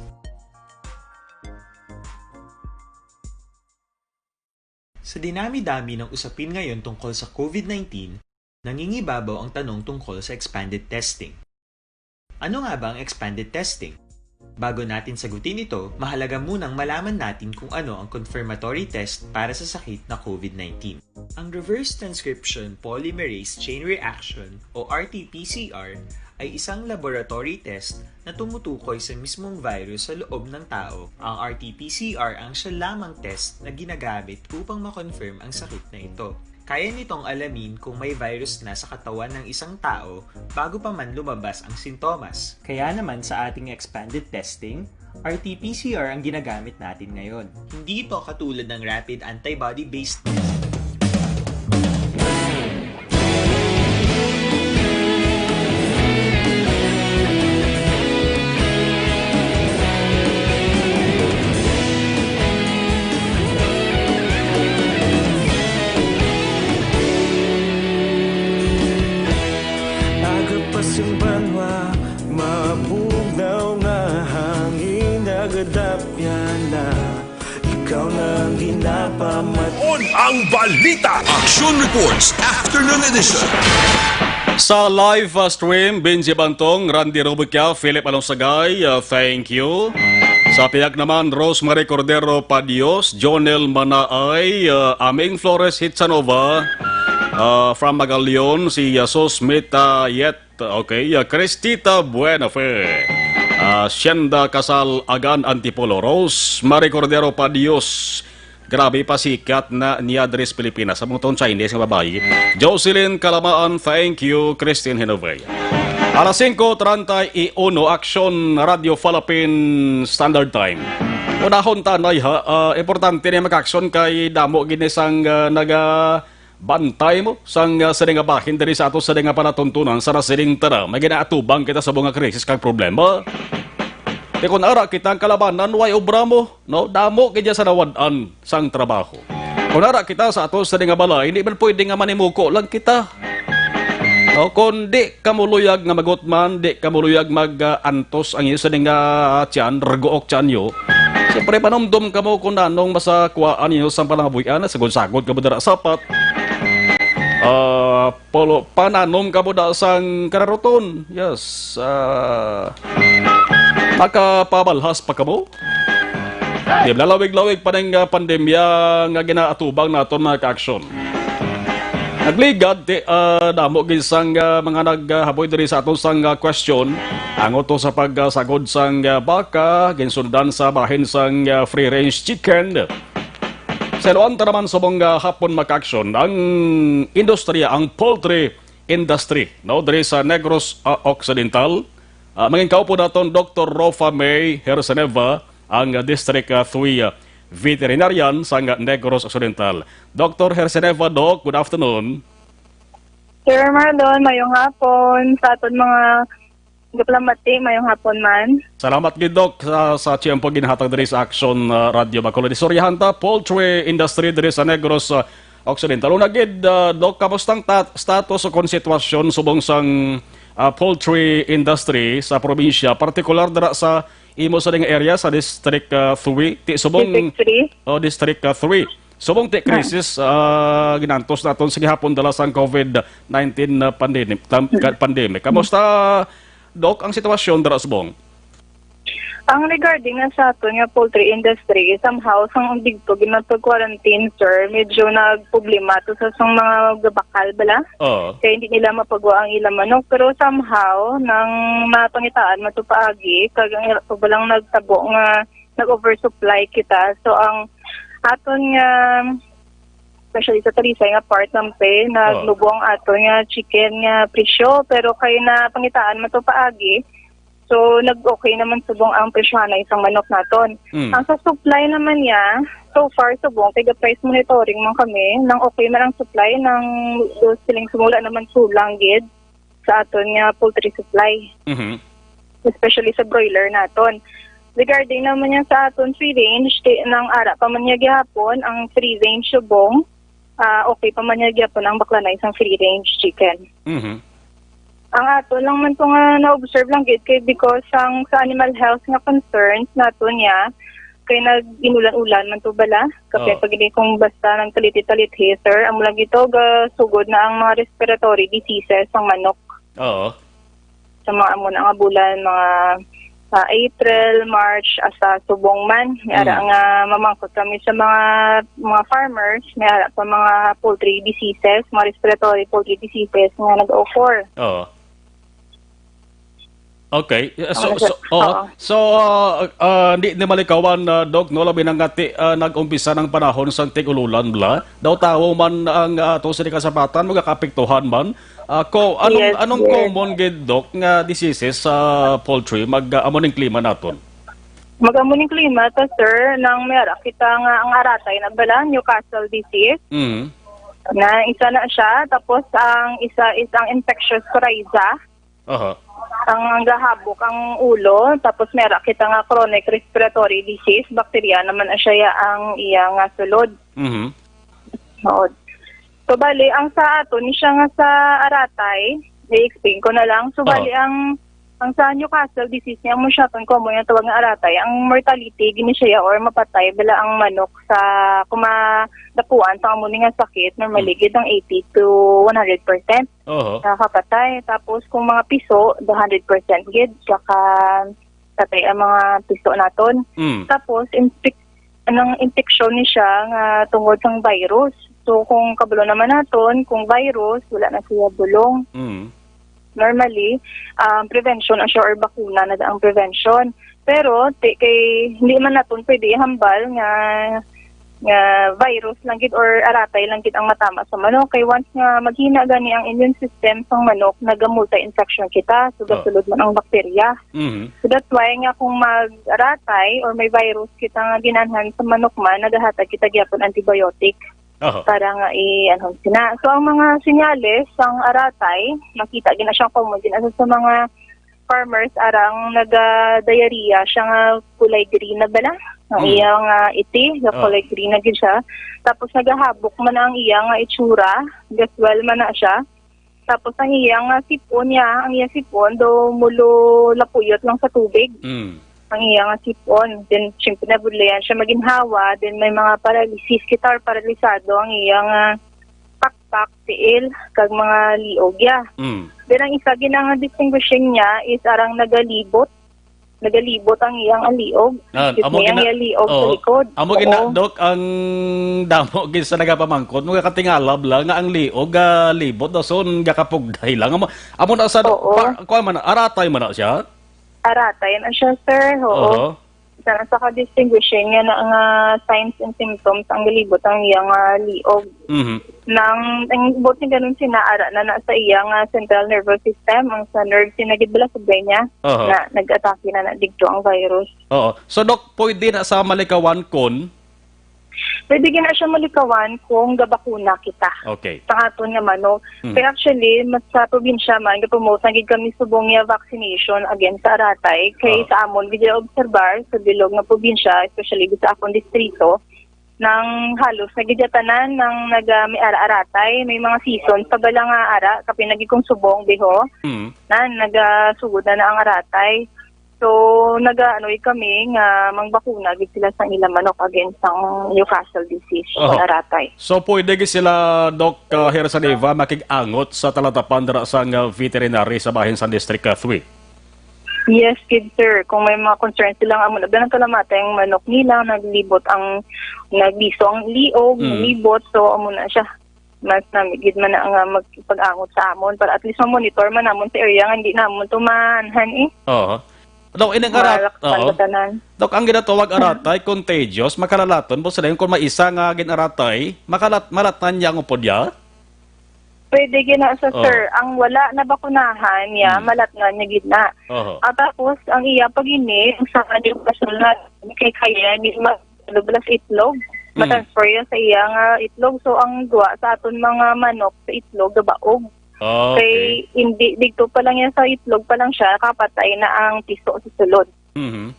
Sa dinami-dami ng usapin ngayon tungkol sa COVID nineteen, nangingibabaw ang tanong tungkol sa expanded testing. Ano nga ba ang expanded testing? Bago natin sagutin ito, mahalaga munang malaman natin kung ano ang confirmatory test para sa sakit na COVID nineteen. Ang reverse transcription polymerase chain reaction o R T P C R ay isang laboratory test na tumutukoy sa mismong virus sa loob ng tao. Ang R T P C R ang siya lamang test na ginagamit upang ma-confirm ang sakit na ito. Kaya nitong alamin kung may virus na sa katawan ng isang tao bago pa man lumabas ang sintomas. Kaya naman sa ating expanded testing, R T P C R ang ginagamit natin ngayon. Hindi ito katulad ng rapid antibody-based test. Ang balita. Action Reports Afternoon Edition. Sa live, uh, stream, Benji Bantong, Randy Rubica, Philip Alonsagay, uh, thank you. Sa pihak naman, Rosemary Cordero Padios, Jonel Manaay, uh, Aming Flores Hitsanova, uh, from Magallon, si, uh, Sos Mita Yet, okay, uh, Cristita Buenafe, uh, Sienda Casal Agan Antipolo, Rosemary Cordero Padios, grabe pa sikat na niya diri sa Pilipinas. Sa mga Chinese nga babayi. Jocelyn Kalamaan, thank you. Christine Hinovea. Alas singko treinta y uno, Action Radio Philippine Standard Time. Unahon tanay ha, ah, importante ni mag-action kay damo gini sang, ah, naga bantay mo sang, ah, sini nga bahin diri sa ato sini nga palatuntunan sa nasiling tara. May ginaatubang kita sa mga krisis kag problema. Di kun ara kita ang kalabanan, way obra mo. No, damo gid ya sa nawad-an sang trabaho. Kung ara kita sa ato sa nga balay, hindi man pwede nga manimuko lang kita. No, kung di ka muluyag nga magutman, di ka muluyag mag, ah, antos ang iyo sa nga, ah, tiyan, reguok tiyan yo. Siyempre, panumdom ka mo kung nanong masakuhaan niyo sang panangabuhian, sagod-sagod ka mo dira sapat. Ah, polo, pananom ka mo da sang kararuton. Yes. Ah, makapabalhas pa ka mo? Di ba, lalawig-lawig pa ning, ah, pandemya nga ginaatubang naton, mga ka-aksyon. Nagligad ti, ah, damo gid sang, ah, mga naghaboy diri sa aton sang, ah, question. Ang uto sa pagsagod sang, ah, baka, ginsundan sa bahin sang, ah, free-range chicken. Sa Luanta naman subong, ah, hapon, mga ka-aksyon, ang industriya, ang poultry industry, no, diri sa Negros, ah, Occidental. Ah, mangin kaupo naton, Doktor Rofa May Herseneva, ang, ah, District, ah, three, ah, veterinarian sang, ah, Negros Occidental. Doktor Herseneva, Doc, good afternoon. Sir Marlon, mayong hapon. Sa aton mga gapalamati, mayong hapon man. Salamat gid, Doc, sa, sa tiyempo ginhatag diri sa Action, ah, Radio Bacolod. Istoryahan ta, poultry industry diri sa Negros, ah, Occidental. Una gid, ah, Doc, kamusta ang ta-, status o kon sitwasyon subong sang, ah, poultry industry sa probinsya, partikular dira sa imo sa ding area sa District, ah, three, ti subong District three? O District, ah, three. Subong ti Ah. Krisis, ah, ginantos naton sa gihapon dala sang COVID nineteen na pandemic, tam-, ka-, pandemic. Kamusta, Doc, ang sitwasyon dira subong? Ang regarding na sa aton nga poultry industry, somehow, sang digto ginapag-quarantine, sir, medyo nagproblema to sa, sang mga gabakal bala. Oo. Kaya hindi nila mapagwa ang ilang manok. Pero somehow, nang mapangitaan man to paagi, kag ang ila pa balang nagtabo nga nag-oversupply kita. So, ang aton nga, especially sa Talisay nga part, nampe, Oo. nagnubo ang aton nga chicken nga presyo. Pero kay napangitaan man to paagi, so, nag-okay naman subong ang presyohanay sang manok naton. Mm. Ang sa supply naman niya, so far, subong, taga price monitoring man kami, nang okay man ang supply, nang siling sumula naman kulang gid sa aton nga poultry supply. Mhm. Especially sa broiler naton. Regarding naman niya sa aton free range, kay nang ara pa man niya gihapon, ang free range subong, ah, okay pa man niya gihapon ang baklanay sang free range chicken. Mhm. Ang ato lang man to nga na-observe lang gid kay because sang sa animal health nga concerns nato niya, kay nag-inulan-ulan man to bala. Kapin Oo. pag hindi kung basta nagtaliti-taliti, sir, amo lang gito, gasugod na ang mga respiratory diseases sang manok. Oo. Sa mga amo na nga bulan, mga, ah, April, March, hasta subong man. May ara Mm. nga mamangkot kami sa mga, mga farmers, may ara pa mga poultry diseases, mga respiratory poultry diseases nga nag-occur. Oo. Okay. Uh, so, Ano, sir? so, oo. Oo. So, uh, uh, di, di malikawan, uh, Doc, no? Labi na nga ti, uh, nag-umpisa ng panahon sa tig-ululan, bla? Daw tawo man ang, uh, ato sa kasapatan, magkakapiktuhan man. Uh, ko, anong, Yes, anong yes. common gid, Doc, nga diseases sa poultry? Mag, uh, amo ning klima naton? Mag-amo ning klima ta, sir, nang may ara kita nga ang aratay nagbala, Newcastle disease. Mm. Na isa na siya, tapos ang isa is ang infectious coryza. Aha. Ang, ang gahabok ang ulo, tapos may ara kita nga chronic respiratory disease, bakterya naman na siya ya ang iya nga sulod. Mhm. Oo. So, bali, ang sa ato, ni siya nga sa aratay, i-explain ko na lang. So, Oo. bali, ang Ang sa Newcastle disease niya, amo siya, kung amo yung tawag nga aratay, ang mortality, gini siya, or mapatay, bala ang manok sa kumadapuan sa amo ni nga sakit, normally, gid ang eighty to one hundred percent Oho. nakakapatay. Tapos, kung mga piso, the hundred percent gid, nakakapatay ang mga piso naton. Mm. Tapos, infec-, anong infection ni siya nga tungod sang virus. So, kung kabalo naman naton, kung virus, wala na siya bulong. Mm. Normally, um, prevention ang sure or bakuna na ang prevention. Pero ti, kay hindi man naton pwede ihambal nga nga virus lang gid or aratay lang gid ang matama sa manok. Kay once nga maghina gani ang immune system sang manok, naga-multi-infection kita. So, Oh. gasulod man ang bakterya. Mhm. So, that's why nga kung mag-aratay or may virus kita nga ginanhan sa manok man, nagahatag kita gyapon antibiotic Oho. para nga i-, ano, sina. So, ang mga senyales sang aratay, makita gina siya common gina sa mga farmers arang naga-diarrhea siya nga kulay green na bala. Ang Mm. iya nga iti, nga Oh. kulay green na gid siya. Tapos nagahabok man ang iya nga itsura, gaswal man na siya. Tapos ang iya nga sipon niya, ang iya sipon do mulo lapuyot lang sa tubig. Mm. Ang iya nga sipon. Then, syempre, nabudlayan siya maginhawa. Then, may mga paralysis kita or paralisado ang iya nga pakpak, tiil, kag mga liog, ya. Mm. Then, ang isa gid nga distinguishing niya is arang nagalibot. Nagalibot ang iyang liog. Ah, Excuse amo me, ang gina-, iyang liog sa oo. likod. Amo gina-, Oo. Doc, ang damo gid sa nagapamangkot, mga katingalab lang nga ang liog, ah, libot, dason gakapugday lang. Amo, amo na sa, Oo. pa, kuwan man, aratay man na siya? Aratay na siya, sir. Oo. Oho. Isa na sa ka-distinguishing nga na nga signs and symptoms ang galibot ang iya nga liog. Mhm. Nang, ang buot ni ganun sinaara na na sa iya nga central nervous system, ang sa nerve sinagid bala sa niya, Oho. na nag-atake na na digto ang virus. Oo. So, Doc, pwede na sa malikawan kon Pwede gina siya malikawan kung gabakuna kita Okay. sa aton nga manok. Mm. Kaya actually, mas sa probinsya man, ga-promote na gid kami subong niya vaccination against sa aratay. Kay Oo. sa amon, gid obserbar sa bilog nga probinsya, especially gid sa akon distrito, nang halos na gid tanan nang naga-, may ara-aratay, may mga season pa bala nga ara, kapin lagi kung subong, biho, Mm. na nagasugod na na ang aratay. So, nagaanoy kami nga mangbakuna gid sila sang ilang manok against sang Newcastle disease Oho. o aratay. So, pwede gid sila, Doc, uh, Hersaleva, makig-angot sa talatapan dira sang, uh, veterinary sa bahin sang District, uh, three? Yes, gid, sir. Kung may mga concerns sila nga amo na ba nang kalamatay ang manok nila, naglibot ang, nagbiso ang liog, Mm. naglibot, so amo na siya. Mas nami gid man na nga magpag-angot sa amon para at least ma-monitor man namon sa area nga hindi namon to maanhan, eh. Oo. Daw, ining arat-, Malak-, oo. Pagkatanan. Dok, ang ginatawag aratay, contagious, makalalaton po sila yung kung may isa nga ginaratay, makalat-, malatan niya ang upod niya? Pwede gina sa Oh. sir. Ang wala na bakunahan niya, Hmm. malatnan niya gid na. Oho. Ah, tapos, ang iya pag ini, ang sa kanyang personal, kay kaya, ni ma-, ano, bala sa itlog. Hmm. Matransfer yan sa iya nga itlog. So, ang duwa sa aton mga manok sa itlog, gabaog. Okay. Kay, hindi, dito pa lang yan sa itlog pa lang siya, kapatay na ang piso sa sulod. Mhm.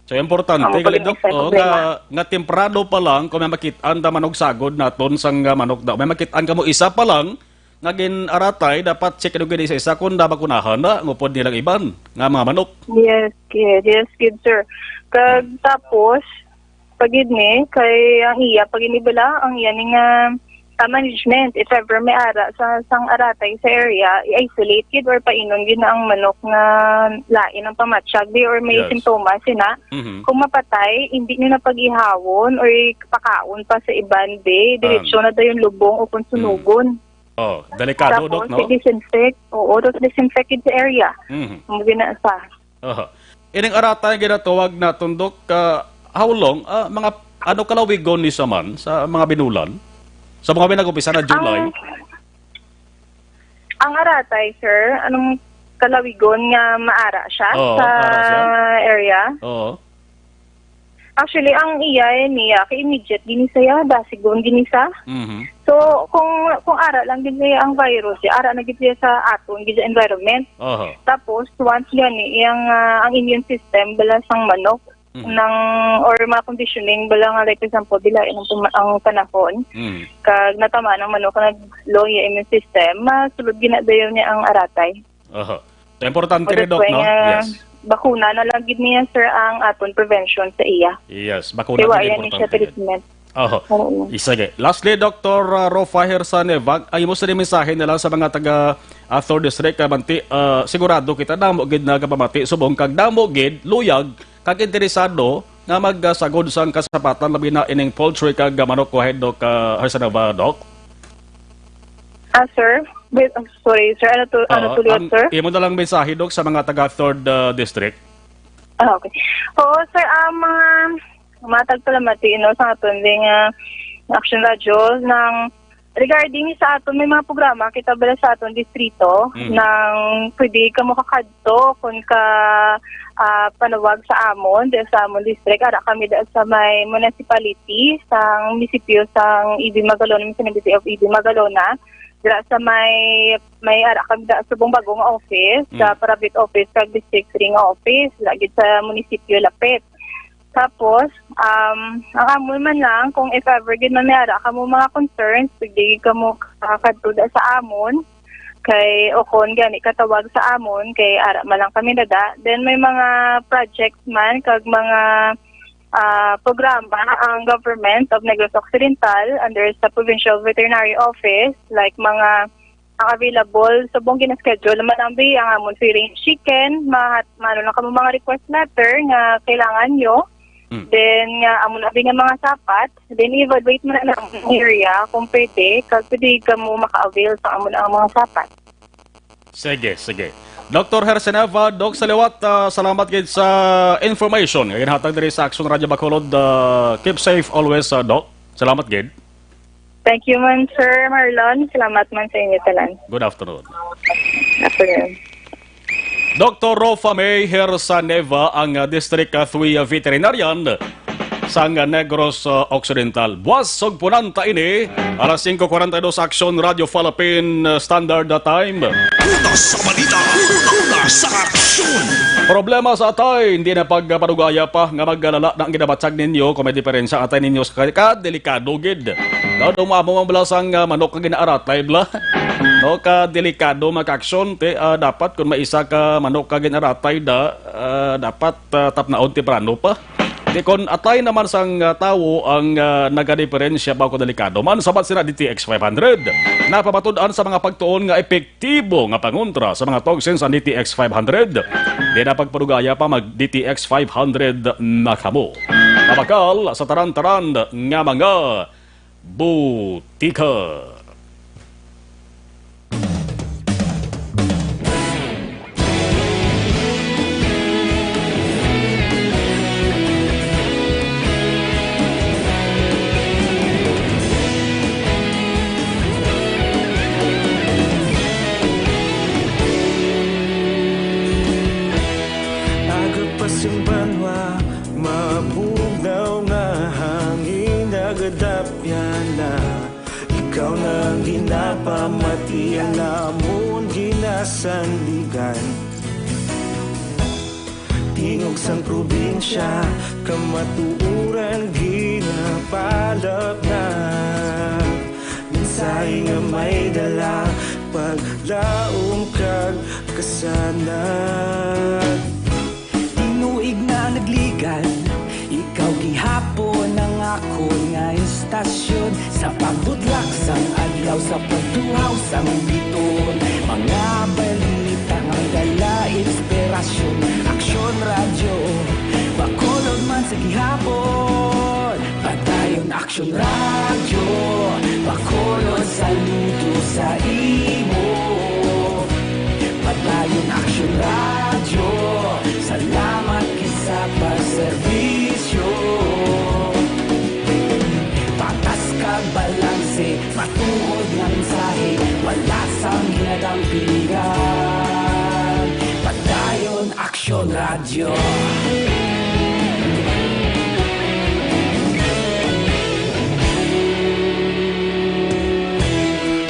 So, importante, Amo pa gali, rin Dok, isa oh, problema. nga, nga temprano pa lang, kung may makit-an ta man og sagod naton sang, ah, manok daw. May makit-an kamo isa pa lang, nga gin-aratay, dapat check nyo gid isa-isa kung nabakunahan na, ang upod nilang iban, nga mga manok. Yes, kid. Yes, kid, sir. Kag Hmm. tapos, pagid ni, kay ang iya, pagid ni bala, ang iya ni nga ah, management, if ever may ara sa sang aratay sa area, i-isolate gid or painon gid na ang manok nga lain ang pamatyag, di, or may Yes. sintomas, sina. Mhm. Kung mapatay, hindi nyo na pag-ihawon or ipakaon pa sa iban, di. Diretso Um, na dayon lubong o kung mm. sunugon. Oh, delikado, Tapos, Dok, no? i-disinfect. Oo, tapos disinfect gid sa area. Mhm. Ang ginasa. Aha. Ining aratay ginatawag naton, Dok, ah, how long? Ah, mga ano kalawigon ni sa man sa mga binulan? Sa mga nag-umpisa na July? Ang, ang aratay, sir, anong kalawigon nga maara siya Oo, sa maara siya. area? Oo. Actually, ang iya, eh, niya, kay immediate gini siya, basigon gini siya. Mhm. So, kung, kung ara lang gid niya ang virus, eh, ara na gid niya sa aton gid sa environment. Aha. Tapos, once gani, iyang, ah, ang immune system, bala sang manok, Mhm. nang, or mga conditioning, bala nga, like, example, dila ang, puma-, ang panahon, Mhm. kag natamaan ang manok, nag-low niya immune system, masulod gina dayon niya ang aratay. Aha. So, importante ni, Doc, no? Yes. Bakuna na lang gid niya, sir, ang aton prevention sa iya. Yes, bakuna. Kay wa gid yan importante siya gid. Treatment. Oho. Oo. Sige. Lastly, Doctor, uh, Rofa Hersaneva, ang imo sa mensahe na lang sa mga taga, uh, third District, uh, Manti, uh, sigurado kita, damo gid nagapamati subong kag damo gid luyag kag interesado nga magsagod sang kasapatan, labi na ining poultry kag manok. Go ahead, Doc, uh, Hersaneva, Doc. Ah, sir? Wait, I'm sorry, sir. Ano to, ano Oo, to liwat, ang sir? Imo na lang mensahe, Doc, sa mga taga third, uh, District. Ah, okay. Oo, sir, ah, mga, matag palamati, no, sa aton ding, ah, Action Radio, nang regarding sa aton, may mga programa, kita bala sa aton distrito, Mhm. nang pwede kamo kakadto kung ka, ah, panawag sa amon, dahil sa amon district, ara kami dahil sa may municipality, sa munisipyo, sa E B Magalona, Municipality of E B Magalona, dira sa may, may ara kami da subong bag-o nga office, sa Mm. Parapet office kag District three nga office, lagi sa munisipyo Lapet. Tapos, um, ang amon man lang, kung if ever gid man may ara kamo mga concerns, pwede gid kamo, ah, kadto da sa amon. Kay, o kon gani katawag sa amon, kay ara man lang kami dada. Then may mga projects man kag mga ah, programa ang Government of Negros Occidental under sa Provincial Veterinary Office, like mga ang available subong gina-schedule naman ang bi-, ang amon free range chicken, mahat-, maano lang kamo mga request letter nga kailangan nyo. Mm. Then, nga amo na bi nga mga sapat, then evaluate mo na lang ang area kung pwede, kag pwede ka mo maka-avail sa amo na ang mga sapat. Sige, sige. Doctor Herseneva, Doc, sa liwat, ah, salamat gid sa information nga ginhatag diri sa Action Radio Bacolod. Ah, keep safe always, ah, Doc. Salamat gid. Thank you man, Sir Marlon. Salamat man sa inyo tanan. Good afternoon. Afternoon. Doctor Rofa May Hersaneva, ang, ah, District, ah, three, ah, veterinarian sang Negros, ah, Occidental. Buas ug punanta ini, alas singko kwarenta y dos, Action Radio Philippine, ah, Standard, ah, Time. Una sa balita, una sa aksyon. Problema sa atay, hindi na pagpadugaya pa nga magalala na ang ginabatyag ninyo kung may diferensya atay ninyo sa ka-, ka delikado gid. Daw dumamo ang bala sang, ah, manok nga ginaaratay bala. No, ka delikado, mga ka-aksyon, te, ah, dapat kung may isa ka manok ka ginaratay da, ah, dapat, ah, tapnaon temprano pa. Di kon atay naman sang, ah, tawo ang, ah, nagadiferensya ba kung delikado man, sabat sina D T X five hundred. Napamatud-an sa mga pagtuon nga epektibo nga pangontra sa mga toxins ang D T X five hundred. Di na pagpadugaya pa, mag D T X five hundred na kamo. Mabakal sa taran-taran nga mga butika. Aga pa sing banwa, mabugnaw nga hangin nagadapyan na. Ikaw na ang ginapamati, ang amon ginasandigan. Tingog sang probinsya, kamatuoran ginapalapnag. Mensahe nga may dala, paglaom kag kasanag. Tinuig na nagligad, ikaw gihapon ang akon nga istasyon. Sa pagbudlak sang adlaw, sa pagtuhaw sang biton, mga balita nga dala inspirasyon. Aksyon Radyo, Bacolod man sa gihapon. Padayon Aksyon Radyo, Bacolod, saludo sa imo. Padayon Aksyon Radyo, salamat gid sa pagserbisyo. Patas kag balanse, matuod nga mensahe, wala sang ginadampigan. Padayon Aksyon Radyo.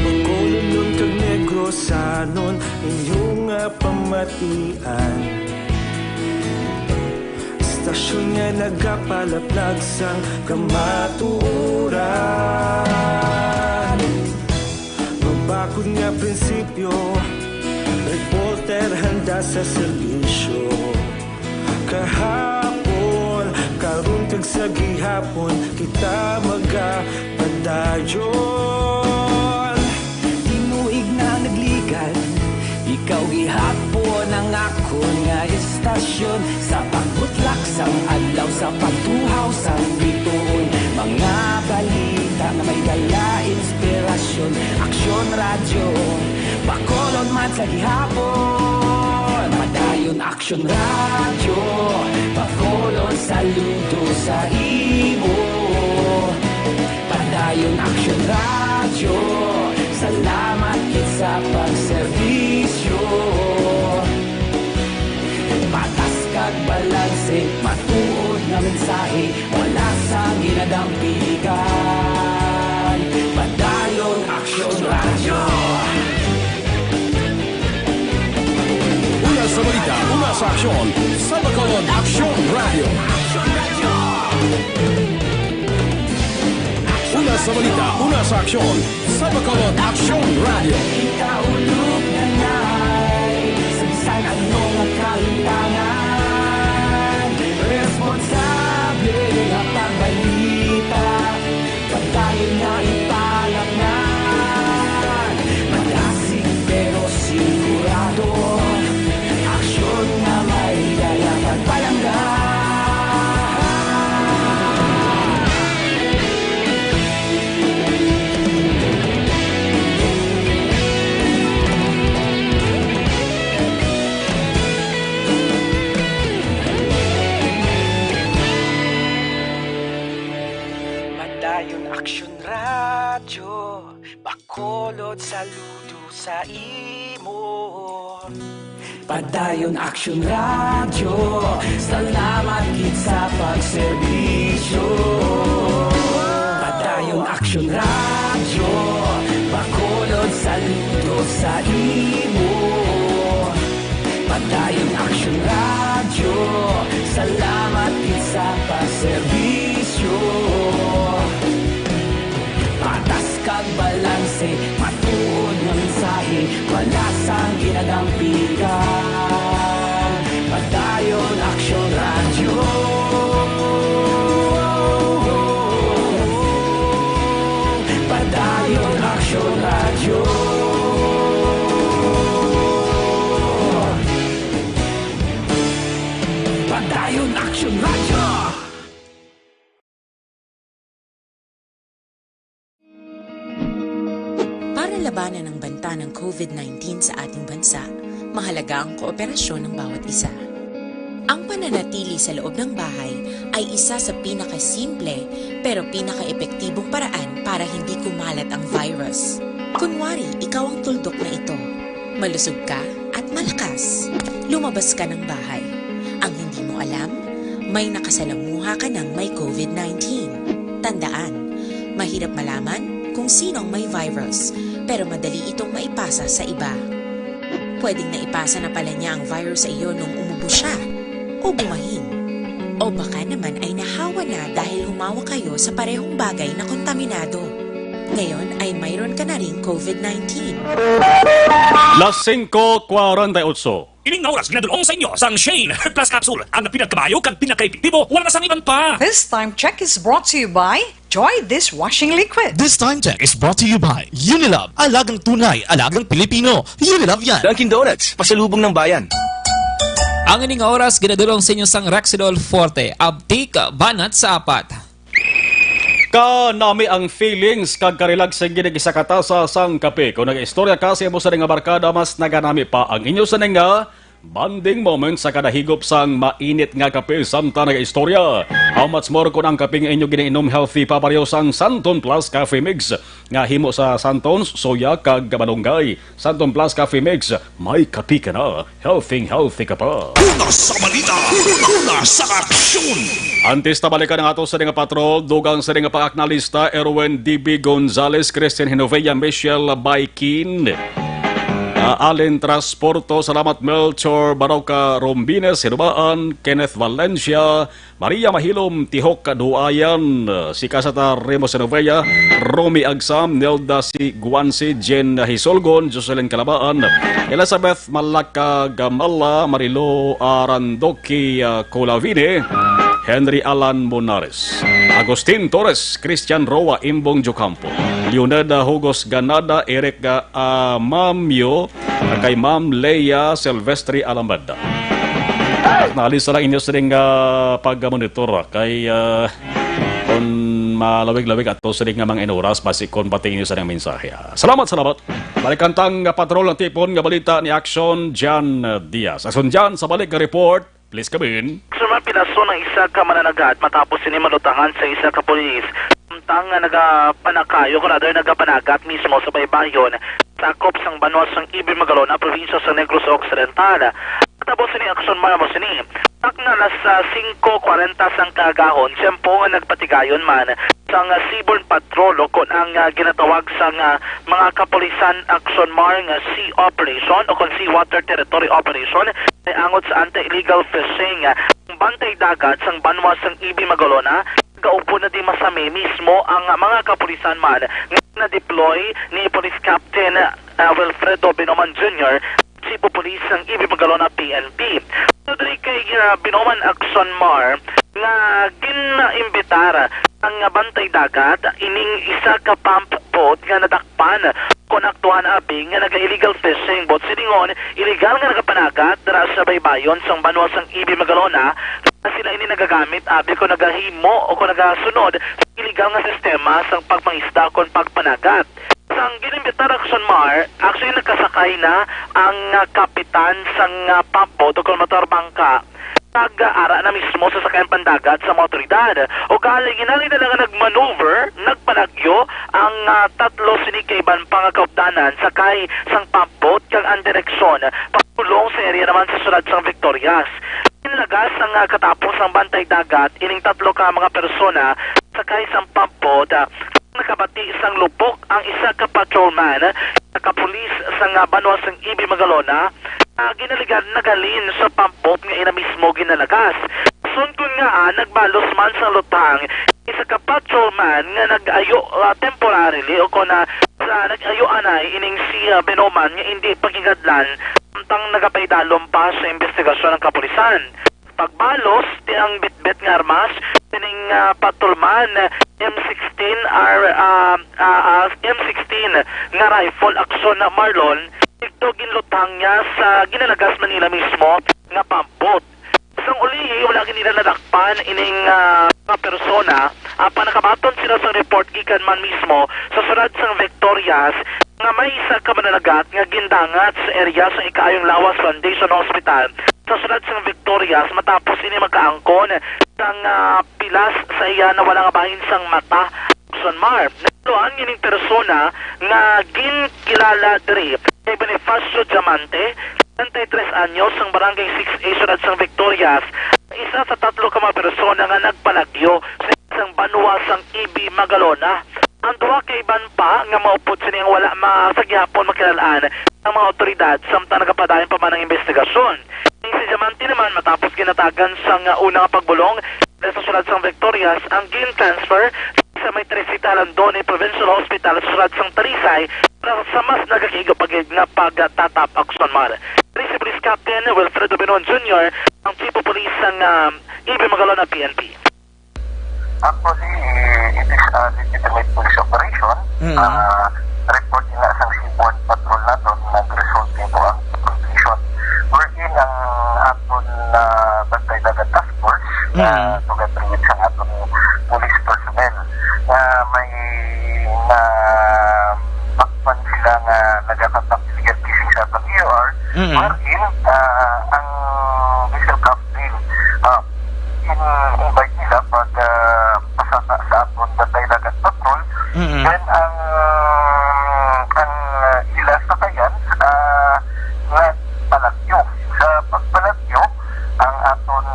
Bacolodnon kag Negrosanon, inyo nga pamatian. Istasyon nga nagapalaplag sang kamatuoran. Mabakod nga prinsipyo, reporter Handa sa serbisyo. Kahapon, karon kag sa gihapon, kita magapadayon. Tinuig na nagligan, ikaw gihapon ang akon nga estasyon. Sa pagbutlak sang adlaw, sa pagtuhaw sang bituon, mga balita nga may dala inspirasyon. Aksyon Radyo, Bacolod man sa gihapon. Padayon Aksyon Radyo, Bacolod saludo sa imo. Padayon Aksyon Radyo, salamat gid sa pagserbisyo. Patas kag balanse, matuod nga mensahe, wala sang ginadampigan. Padayon Aksyon Radyo. Una sa balita, una sa aksyon, sa Bacolod Aksyon Radyo. Una sa balita, una sa aksyon, sa Bacolod Aksyon Radyo. Ikaulog na na'y sa bisan ano nga kahitangan. Responsable nga pagbalita, pagdayon na ipalatnan. Madasig pero sigurado, aksyon nga may dala pagpalangga. Padayon Aksyon Radyo, Bacolod saludo sa imo. Padayon Aksyon Radyo, salamat gid sa pagserbisyo. Padayon Aksyon Radyo, Bacolod saludo sa imo. Padayon Aksyon Radyo, salamat gid sa pagserbisyo. Patas kag balanse, matuod nga mensahe, wala sang ginadampigan. Padayon Aksyon Radyo. Padayon Aksyon Radyo. Padayon Aksyon Radyo. Para labanan ang banta ng COVID nineteen sa ating bansa, mahalaga ang kooperasyon ng bawat isa. Ang pananatili sa loob ng bahay ay isa sa pinakasimple pero pinakaepektibong paraan para hindi kumalat ang virus. Kunwari, ikaw ang tuldok na ito. Malusog ka at malakas. Lumabas ka ng bahay. Ang hindi mo alam, may nakasalamuha ka ng may COVID nineteen. Tandaan, mahirap malaman kung sino ang may virus, pero madali itong maipasa sa iba. Pwedeng naipasa na pala niya ang virus sa iyo nung umubo siya o bumahin. O baka naman ay nahawa na dahil humawak kayo sa parehong bagay na kontaminado. Ngayon ay mayroon ka na ring COVID nineteen. Las singko kwarenta y ocho. Ining nga oras ginadul-ong sa inyo sang Shane Herbal Plus Capsule, ang pinagkabayo kag pinakaepektibo, wala na sang iban pa. This time check is brought to you by Joy Dishwashing Liquid. This time check is brought to you by Unilove. Alagang tunay, alagang Pilipino. Unilove yan. Dunkin' Donuts, pasalubong ng bayan. Ang ining nga oras ginadul-ong sa inyo sang Rexidol Forte, Abtik, banat sa apat. Kanami ang feelings kag ka-relax sa gid isa ka tasa sang kape. Kung nag-istorya ka sa imo sa nga barkada, mas naganami pa ang inyo sa nga bonding moment sa kada higop sang mainit nga kape samtang nag-istorya. How much more kung ang kape nga inyo ginainom healthy pa pareho sang Santon Plus Coffee Mix nga himo sa Santon, soya, kag malunggay. Santon Plus Coffee Mix, may kape ka na, healthy, healthy ka pa. Una sa balita, una sa aksyon. Antes ta balikan ang ato sa nga patrol, dugang sa nga pag-aknalista, Erwin D B Gonzalez, Christian Hinovea, Michelle Baikin. Ah, Allen Transporto, salamat. Melchor Barauca Rombines, Hinubaan, Kenneth Valencia, Maria Mahilom, Tihok Kaduayan, ah, si Kasata Remo Senovea, Romy Agsam, Nelda si Guansi, Jen Hisolgon, Jocelyn Calabaan, Elizabeth Malaka Gamala, Marilo Arandoki, ah, Colavine, Henry Alan Monares, Agustin Torres, Christian Roa, Imbong Jocampo, Leoneda Hugos Ganada, Eric, ah, Amamio, kag kay Ma'am Leia Silvestre Alambad. Naalis na lang inyo sining, ah, pag-monitor, ah, kay, ah, kung malawig-lawig ato sining nga mga inuras, basi kung pati inyo sining mensahe, ah. Salamat, salamat. Balikan tang, ah, patrol ng tipon nga balita ni Action Jan Diaz. Action Jan, sa balik nga report, please come in. Suma pinaso ng isa ka mananagat matapos ini malutangan sa isa ka pulis. Samtang nga nagapanakayo, o rather nagapanagat mismo sa baybayon, sakop sang banwa sang Ibi Magalona, probinsya sa Negros Occidental. Tapos ini aksyon, ma'am, sini. Takna alas, ah, singko kwarenta sang kaagahon, tiyempo nga nagpatigayon man sang, ah, Seaborne Patrol o kon ang, ah, ginatawag sang, ah, mga kapulisan aksyon, mar, nga sea operation o kon sea water territory operation, ay angot sa anti-illegal fishing. Ang bantay dagat sang banwa sang Ibi Magalona, gaupo na di masami mismo ang mga kapulisan man nga na-deploy ni Police Captain, ah, Wilfredo Binoman Junior, Chief of Police sang Ibi Magalona P N P. So, diri kay, ah, Binoman Action, mar, nga gin-imbitar ang bantay dagat ining isa ka pump boat nga nadakpan kon aktuhan abi nga naga-illegal fishing boat. Silingon, illegal nga nagapanagat dira sa baybayon sang banwa sang Ibi Magalona, nga sila ini nagagamit abi kon nagahimo o kon nagasunod sa illegal nga sistema sang pagmangisda kon pagpanagat. Sang gin-imbitar, action, mar, actually nagkasakay na ang, ah, kapitan sang, ah, pump boat o kon motor bangka. Nag-ara na mismo sa sakayan pandagat sa mga otoridad. Ugaling, hinali na lang nga nag-maneuver, nagpalagyo ang, ah, tatlo sini ka iban pa nga kaupdanan sakay sang pump boat kag ang direksyon padulong sa area naman sa siyudad sang Victorias. Ginlagas sang, ah, katapos ang bantay dagat ining tatlo ka mga persona sakay sang pump boat, ah, nakabati sang lupok ang isa ka patrolman sa kapulis sang, ah, banwa sang Ibi Magalona, ah, ginaligan naghalin sa pump boat nga ina mismo ginalagas. Sundon nga, ah, nagbalos man sang lutang isa ka patrolman nga nag-ayo, ah, temporarily o kon, ah, sa nag-ayo anay ining si, ah, Binoman nga indi pagingadlan, samtang nagapaidalom pa sa investigasyon ang kapulisan. Pagbalos ti ang bitbit nga armas sining, ah, patrolman, M sixteen R, ah, ah, ah, M sixteen nga rifle, action, Marlon, didto ginlutang niya sa ginalagas man nila mismo nga pump boat. Sang ulihi, wala gid nila nadakpan ining, ah, mga persona. Apan nakabaton sila sa report gikan man mismo sa siyudad sang Victorias nga may isa ka mananagat nga gindangat sa area sa Ikaayong Lawas Foundation Hospital sa siyudad sang Victorias matapos ini makaangkon sang, ah, pilas sa iya nawala nga bahin sang mata. Action, mar. Naluan ining persona nga ginkilala diri kay Bonifacio Diamante, treinta y tres anyos, sang Barangay six A, siyudad sang Victorias, isa sa tatlo ka mga persona nga nagpalagyo sa isang banwa sang Ibi, Magalona. Ang duha ka iban pa nga maupod sini ang wala ma-, sa gihapon makilal-an ang mga awtoridad, samtang nagapadayon pa man ang investigasyon. Si Diamante naman, matapos ginatagan sang, ah, una nga pagbulong sa siyudad sang Victorias, ang gin-transfer sa may Teresita Alandone Provincial Hospital sa siyudad sang Talisay para sa mas nagakaigo pa gid nga pagtatap, action, mar. Diri si Police Captain Wilfredo Benon Junior, ang Chief of Police sang, ah, Ibi Magalona P N P. Actually, it is a legitimate police operation. Mm. Ah, report ina sang Seaborne Patrol naton nag-result into ang confrontation wherein ang aton, ah, Bantay Dagat Task Force, mm, ah, together with sa aton police personnel nga may na bakpan sila nga nagakatap illegal fishing sa aton E O R, mm, wherein, ah, ang vessel captain, ah, in-invite nila pag, ah, pasaka sa aton Bantay Dagat Patrol. Mm-mm. Then ang, ang, ah, ila sakayan, ah, nagpalagyo. Sa pagpalagyo, ang aton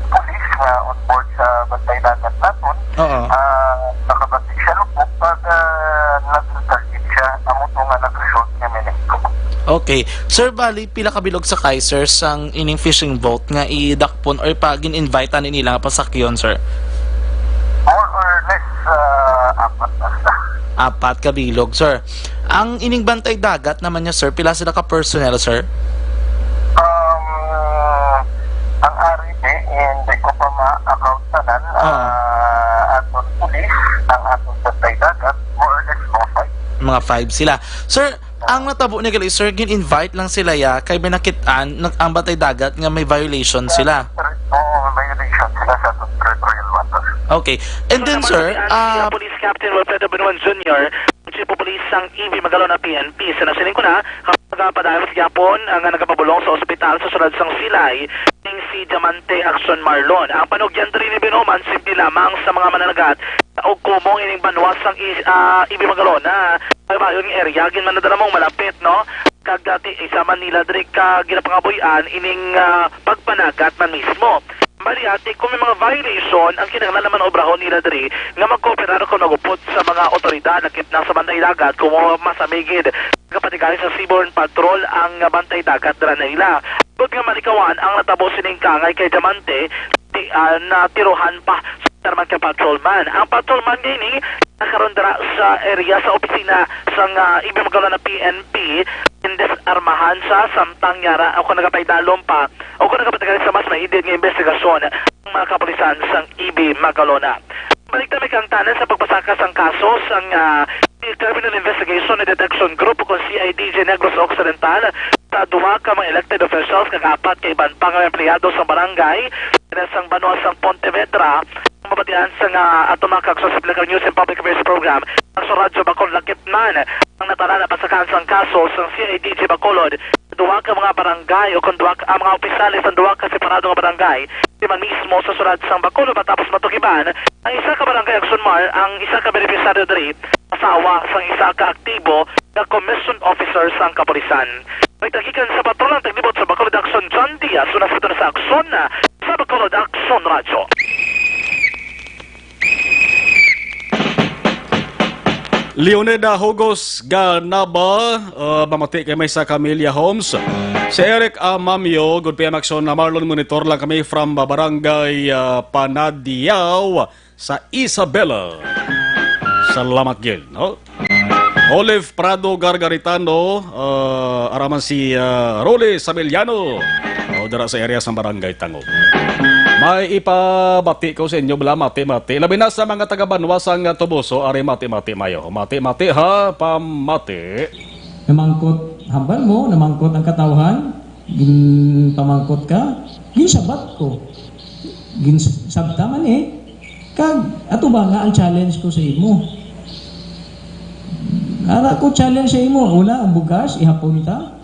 pulis nga on board sa Bantay Dagat naton, oo, ah, nakabati siya lupok pag, ah, nag-retaliate siya, amo to nga nag-result nga may nahitabo. Okay. Sir, bali, pila ka bilog sa Kaiser sang ining fishing boat nga idakpon or pa gin-invite ani nila nga pasakyon, sir? More or less, ah, apat na sila. Apat ka bilog, sir. Ang ining bantay dagat naman niya, sir, pila sila ka personnel, sir? Um, ang R E D and the Kopama account tanan, Ah. ah, aton police, ang aton bantay dagat, more or less mga five. Mga five sila. Sir, ang natabo ni gali, sir, gin-invite lang sila ya kay may nakit-an nag-, ang bantay dagat nga may violation sila. Oo, may violation sila sa aton territorial water. Okay. And then, sir, ah, Police Captain Wilfredo Binuan Junior, Chief of Police sang E B Magalona P N P, sa nasiling ko na, kapag padayon sa gyapon ang nagapabulong sa ospital sa sulod sang Silay, ning si Diamante Action Marlon. Ang panugyan diri ni Binuman, simple lamang sa mga mananagat ug kumong ining banwa sang is-, ah, E B Magalona. Pagbayon nga area, ginmanadala mong malapit, no? Kag dati, isa man nila diri ka ginapangabuy-an ining, ah, pagpanagat man mismo. Bali, ate, kung may mga violation, ang kinahanglan naman obrahon nila diri nga magkooperar kung magupod sa mga otoridad nakit na sa Bantay Dagat, kung masamigid kapatigayon sa Seaborne Patrol ang Bantay Dagat dira na nila. Tungod nga malikawan ang natabo sining kangay kay Diamante, ti-, ah, natirohan pa sa man ka patrolman. Ang patrolman nga ini nakaron dira sa area sa opisina sang, ah, E B Magalona P N P in disarmahan sa samtang yara o kung nagapaidalom pa o kung nagapatigayon sa mas mahidid nga investigasyon ang mga kapulisan sang E B Magalona. Balik ta may kaangtanan sa pagpasaka sang kaso sang, ah, Criminal Investigation and Detection Group o kung C I D G Negros Occidental sa duha ka mga elected officials kag apat ka iban pa nga empleyado sa barangay sang banwa sang Pontevedra. Ang mabatian sa nga ato mga kagsa sa News and Public Affairs Program, ang sa Radyo Bacol, lakip man ang natala na pasakaan sang kaso sang C I D G Bacolod. Duha ka mga barangay o kung duha ka, ang mga opisyales sa duha ka separado nga barangay, di man mismo sa sulod sang Bacolod, matapos matukiban ang isa ka barangay Action Mar, ang isa ka benepisyaryo diri, asawa sang isa ka aktibo nga commission officer sang kapulisan. Nagtagikan sa patrol ang taglibot sa Bacolod Action, John Diaz, una sa sa Action sa Bacolod Action Radyo. Leonida Hugos Ganaba, uh, mamati kay may sa Camilla Homes. Si Eric Amamio, good P M Action na Marlon, monitor lang kami from, uh, Barangay, uh, Panadiao sa Isabela. Salamat gid, no? Olive Prado Gargaritano, uh, araman si, uh, Rolly Sabeliano. O, dira sa area sa Barangay Tangog. May ipabati ko sa inyo, bala, mati-mati. Labi na sa mga taga-banwa sang Toboso, ari mati-mati mayo. Mati-mati ha, pamati. Namangkot, hambal mo, namangkot ang katawhan, ginpamangkot ka, ginsabat ko. Ginsabta man eh. Kag, ato ba nga ang challenge ko sa imo? Ara ko challenge sa imo, una, ang bugas, ihapon ta.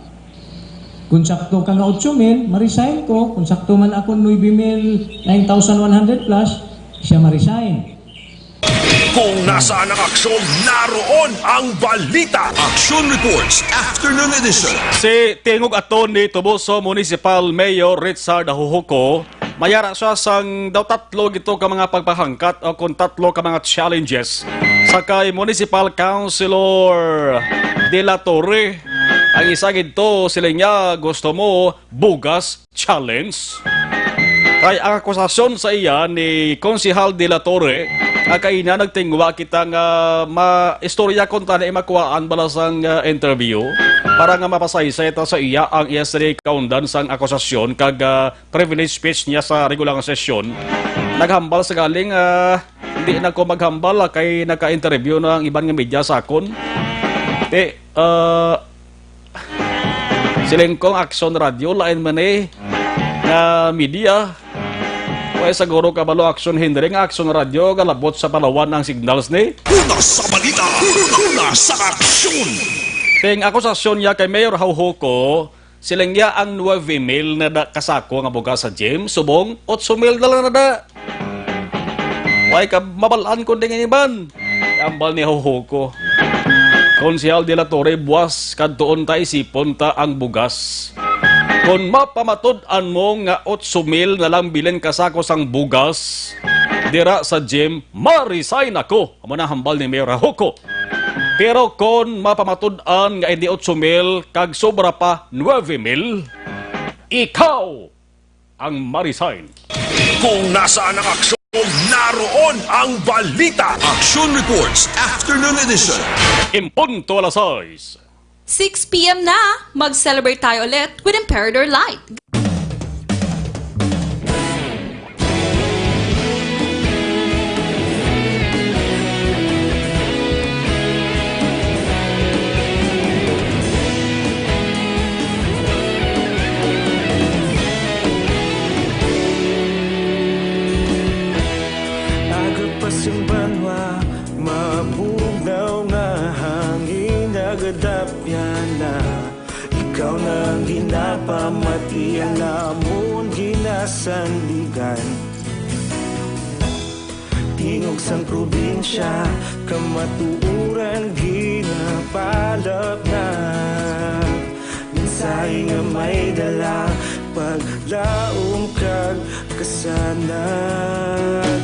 Kung sakto ka nga otso mil, ma-resign ko. Kung sakto man ako, nuebe mil, nine thousand one hundred plus, siya ma-resign. Kung nasaan ang aksyon, naroon ang balita. Action Reports, Afternoon Edition. Si Tingog Attorney Toboso Municipal Mayor Richard Ahuhuco, mayara siya sang daw tatlo gito ka mga pagpahangkat o kung tatlo ka mga challenges sa kay Municipal Councilor De La Torre. Ang isa gito, sila niya, gusto mo bugas challenge? Kay ang akusasyon sa iya ni Konsehal De La Torre, nga kaina nagtingwa kita nga ma-, istorya kon tani makuhaan bala sang, ah, interview para nga mapasaysay ta sa iya ang iya sini kaundan sang akusasyon kag, ah, privilege speech niya sa regular nga sesyon. Naghambal sa galing, ah, hindi na ko maghambal, ah, kay naka-interview na ang iban nga media sa akon. Ti, ah, Siling kong Action Radio, lain man eh nga media. Way siguro kabalo Action Henry nga Action Radio, galabot sa Palawan ang signals ni. Una sa balita, una sa aksyon. Ting akusasyon niya kay Mayor Hauhuco, siling niya ang nueve mil na da kasako nga bugas sa Jim, subong otso mil na lang na da. Way ka mabal-an kundi nga iban. Ambal ni Hohoco. Konsehal De La Torre, buwas kadtuon ta, isipon ta ang bugas. Kon mapamatud-an mo nga otso mil na lang bilin ka sako sang bugas dira sa Jim, ma-resign ako. Amo na hambal ni Mayor Hohoco. P Pero kon mapamatud-an nga hindi otso mil kag sobra pa nuebe mil, ikaw ang ma-resign. Kung nasaan ang aksyon, naroon ang balita. Action Reports, Afternoon Edition. En punto alas sais. Six p m na, mag-celebrate tayo ulit with Emperador Light. Aga pa sing banwa, mabugnaw nga hangin, nagadapyan na. Ikaw na ang ginapamati, ang amon ginasandigan. Tingog sang probinsya, kamatuoran ginapalapnag. Mensahe nga may dala, paglaom kag kasanag.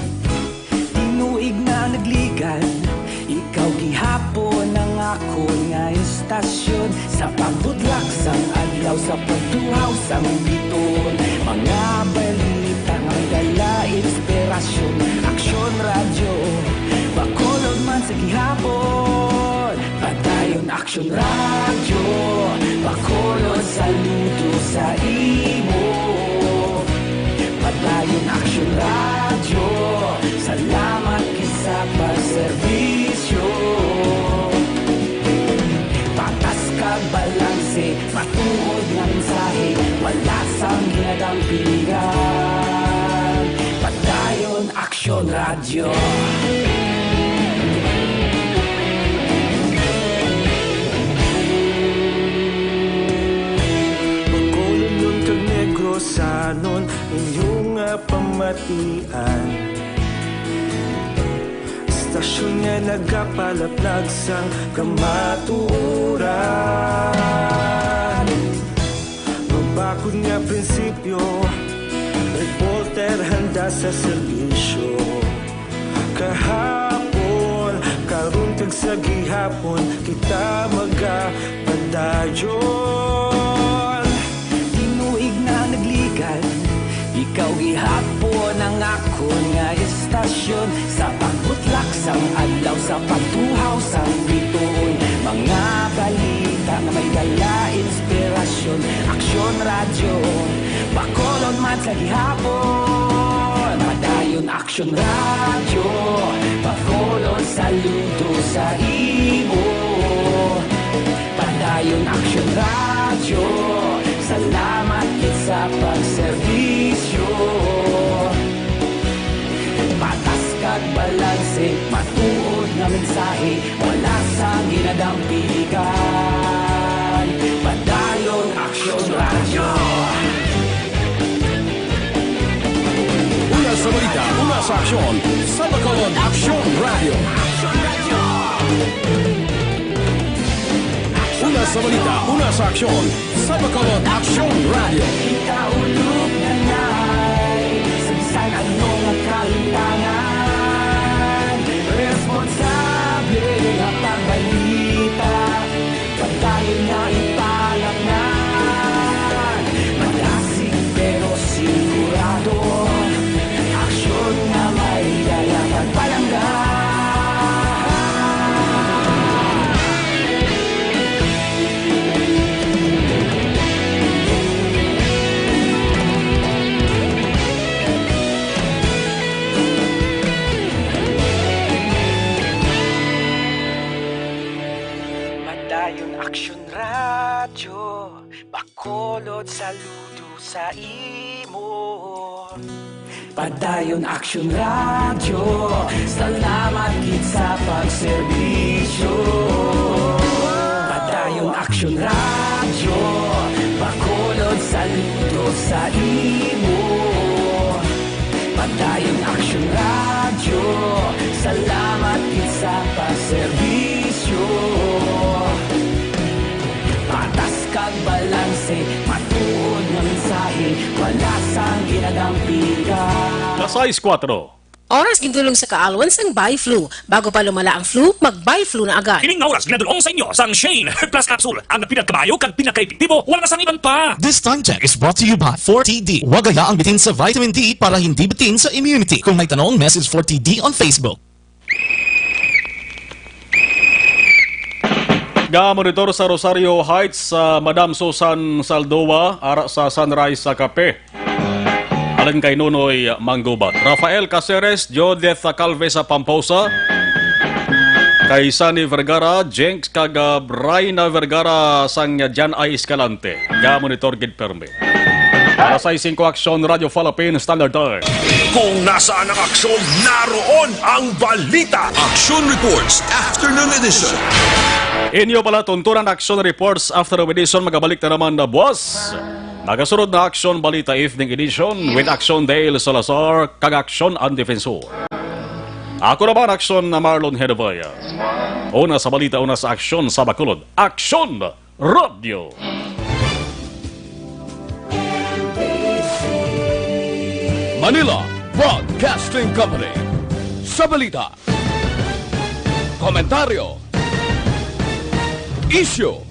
Tinuig na nagligad, ikaw gihapon ang akon nga istasyon. Sa pagbutlak sang adlaw, sa pagtuhaw sang bituon, mga balita nga may dala inspirasyon. Aksyon Radyo, Bacolod man sa gihapon. Padayon Aksyon Radyo, Bacolod, saludo sa imo. Padayon Aksyon Radyo, salamat gid sa pagserbisyo. Patas kag balanse, matuod nga mensahe, wala sang ginadampigan. Padayon Aksyon Radyo. Bacolodnon kag Negrosanon, inyo nga pamatian. Istasyon nga nagapalaplag sang kamatuoran. Mabakod nga prinsipyo, reporter handa sa serbisyo. Kahapon, karon kag sa gihapon, kita magapadayon. Tinuig na nagligad, ikaw gihapon ang akon nga istasyon. Sa pagbutlak sang adlaw, sa pagtuhaw sang bituon, mga balita nga may dala inspirasyon. Aksyon Radyo, Bacolod man sa gihapon. Padayon Aksyon Radyo, Bacolod, saludo sa imo. Padayon Aksyon Radyo, salamat gid sa pagserbisyo. Patas kag balanse, matuod nga mensahe, wala sang ginadampigan. Padayon Aksyon Radyo. Una sa balita, una sa aksyon, sa Bacolod Aksyon Radyo. Una sa balita, una sa aksyon, sa Bacolod Aksyon Radyo. Ikaulob na nay, sa bisan ano nga kalimtangan, responsable nga pagbalita. Padayon nga ipalapngan, madasig pero sigurado, aksyon nga may dala kag palangga. Padayon Aksyon Radyo, Bacolod, saludo sa imo. Padayon Aksyon Radyo, salamat gid sa pagserbisyo. Padayon Aksyon Radyo, Bacolod, saludo sa imo. Padayon Aksyon Radyo, salamat gid sa pagserbisyo. Patas kag balanse, matuod nga mensahe, wala sang ginadampigan. Alas sais kuwatro. Oras gindulong sa kaalwan sang Biflu. Bago pa lumala ang flu, mag-Biflu na agad. Ining nga oras ginadul-ong sa inyo sang Shane Herbal Plus Capsule, ang pinakamayo kag pinakaepektibo, wala na sang iban pa. This time check is brought to you by four T D. Huwag hayaan bitin sa vitamin D para hindi bitin sa immunity. Kung may tanong, message four T D on Facebook. Ga-monitor sa Rosario Heights, sa Madam Susan Saldoa, ara sa Sunrise sa Cafe. Halin kay Nonoy Manggubat. Rafael Caceres, Judith Calvesa Pamposa, kay Sunny Vergara, Jinx, kag, ah, Rayna Vergara sang Jan I Escalante. Ga-monitor gid permi. Alas sais singko, Aksyon, Radyo Philippine Standard Time. Kung nasaan ang aksyon, naroon ang balita. Action Reports, Afternoon Edition. Inyo pala tuntunan, Action Reports, Afternoon Edition, magabalik na naman na buwas. Nagasunod na Action Balita Evening Edition with Action Dale Salazar kag Action ang Defensor. Ako naman, Action na Marlon Hedevaya. Una sa balita, una sa aksyon sa Bacolod. Action! Radyo. Manila Broadcasting Company. Sa balita, komentaryo, isyu,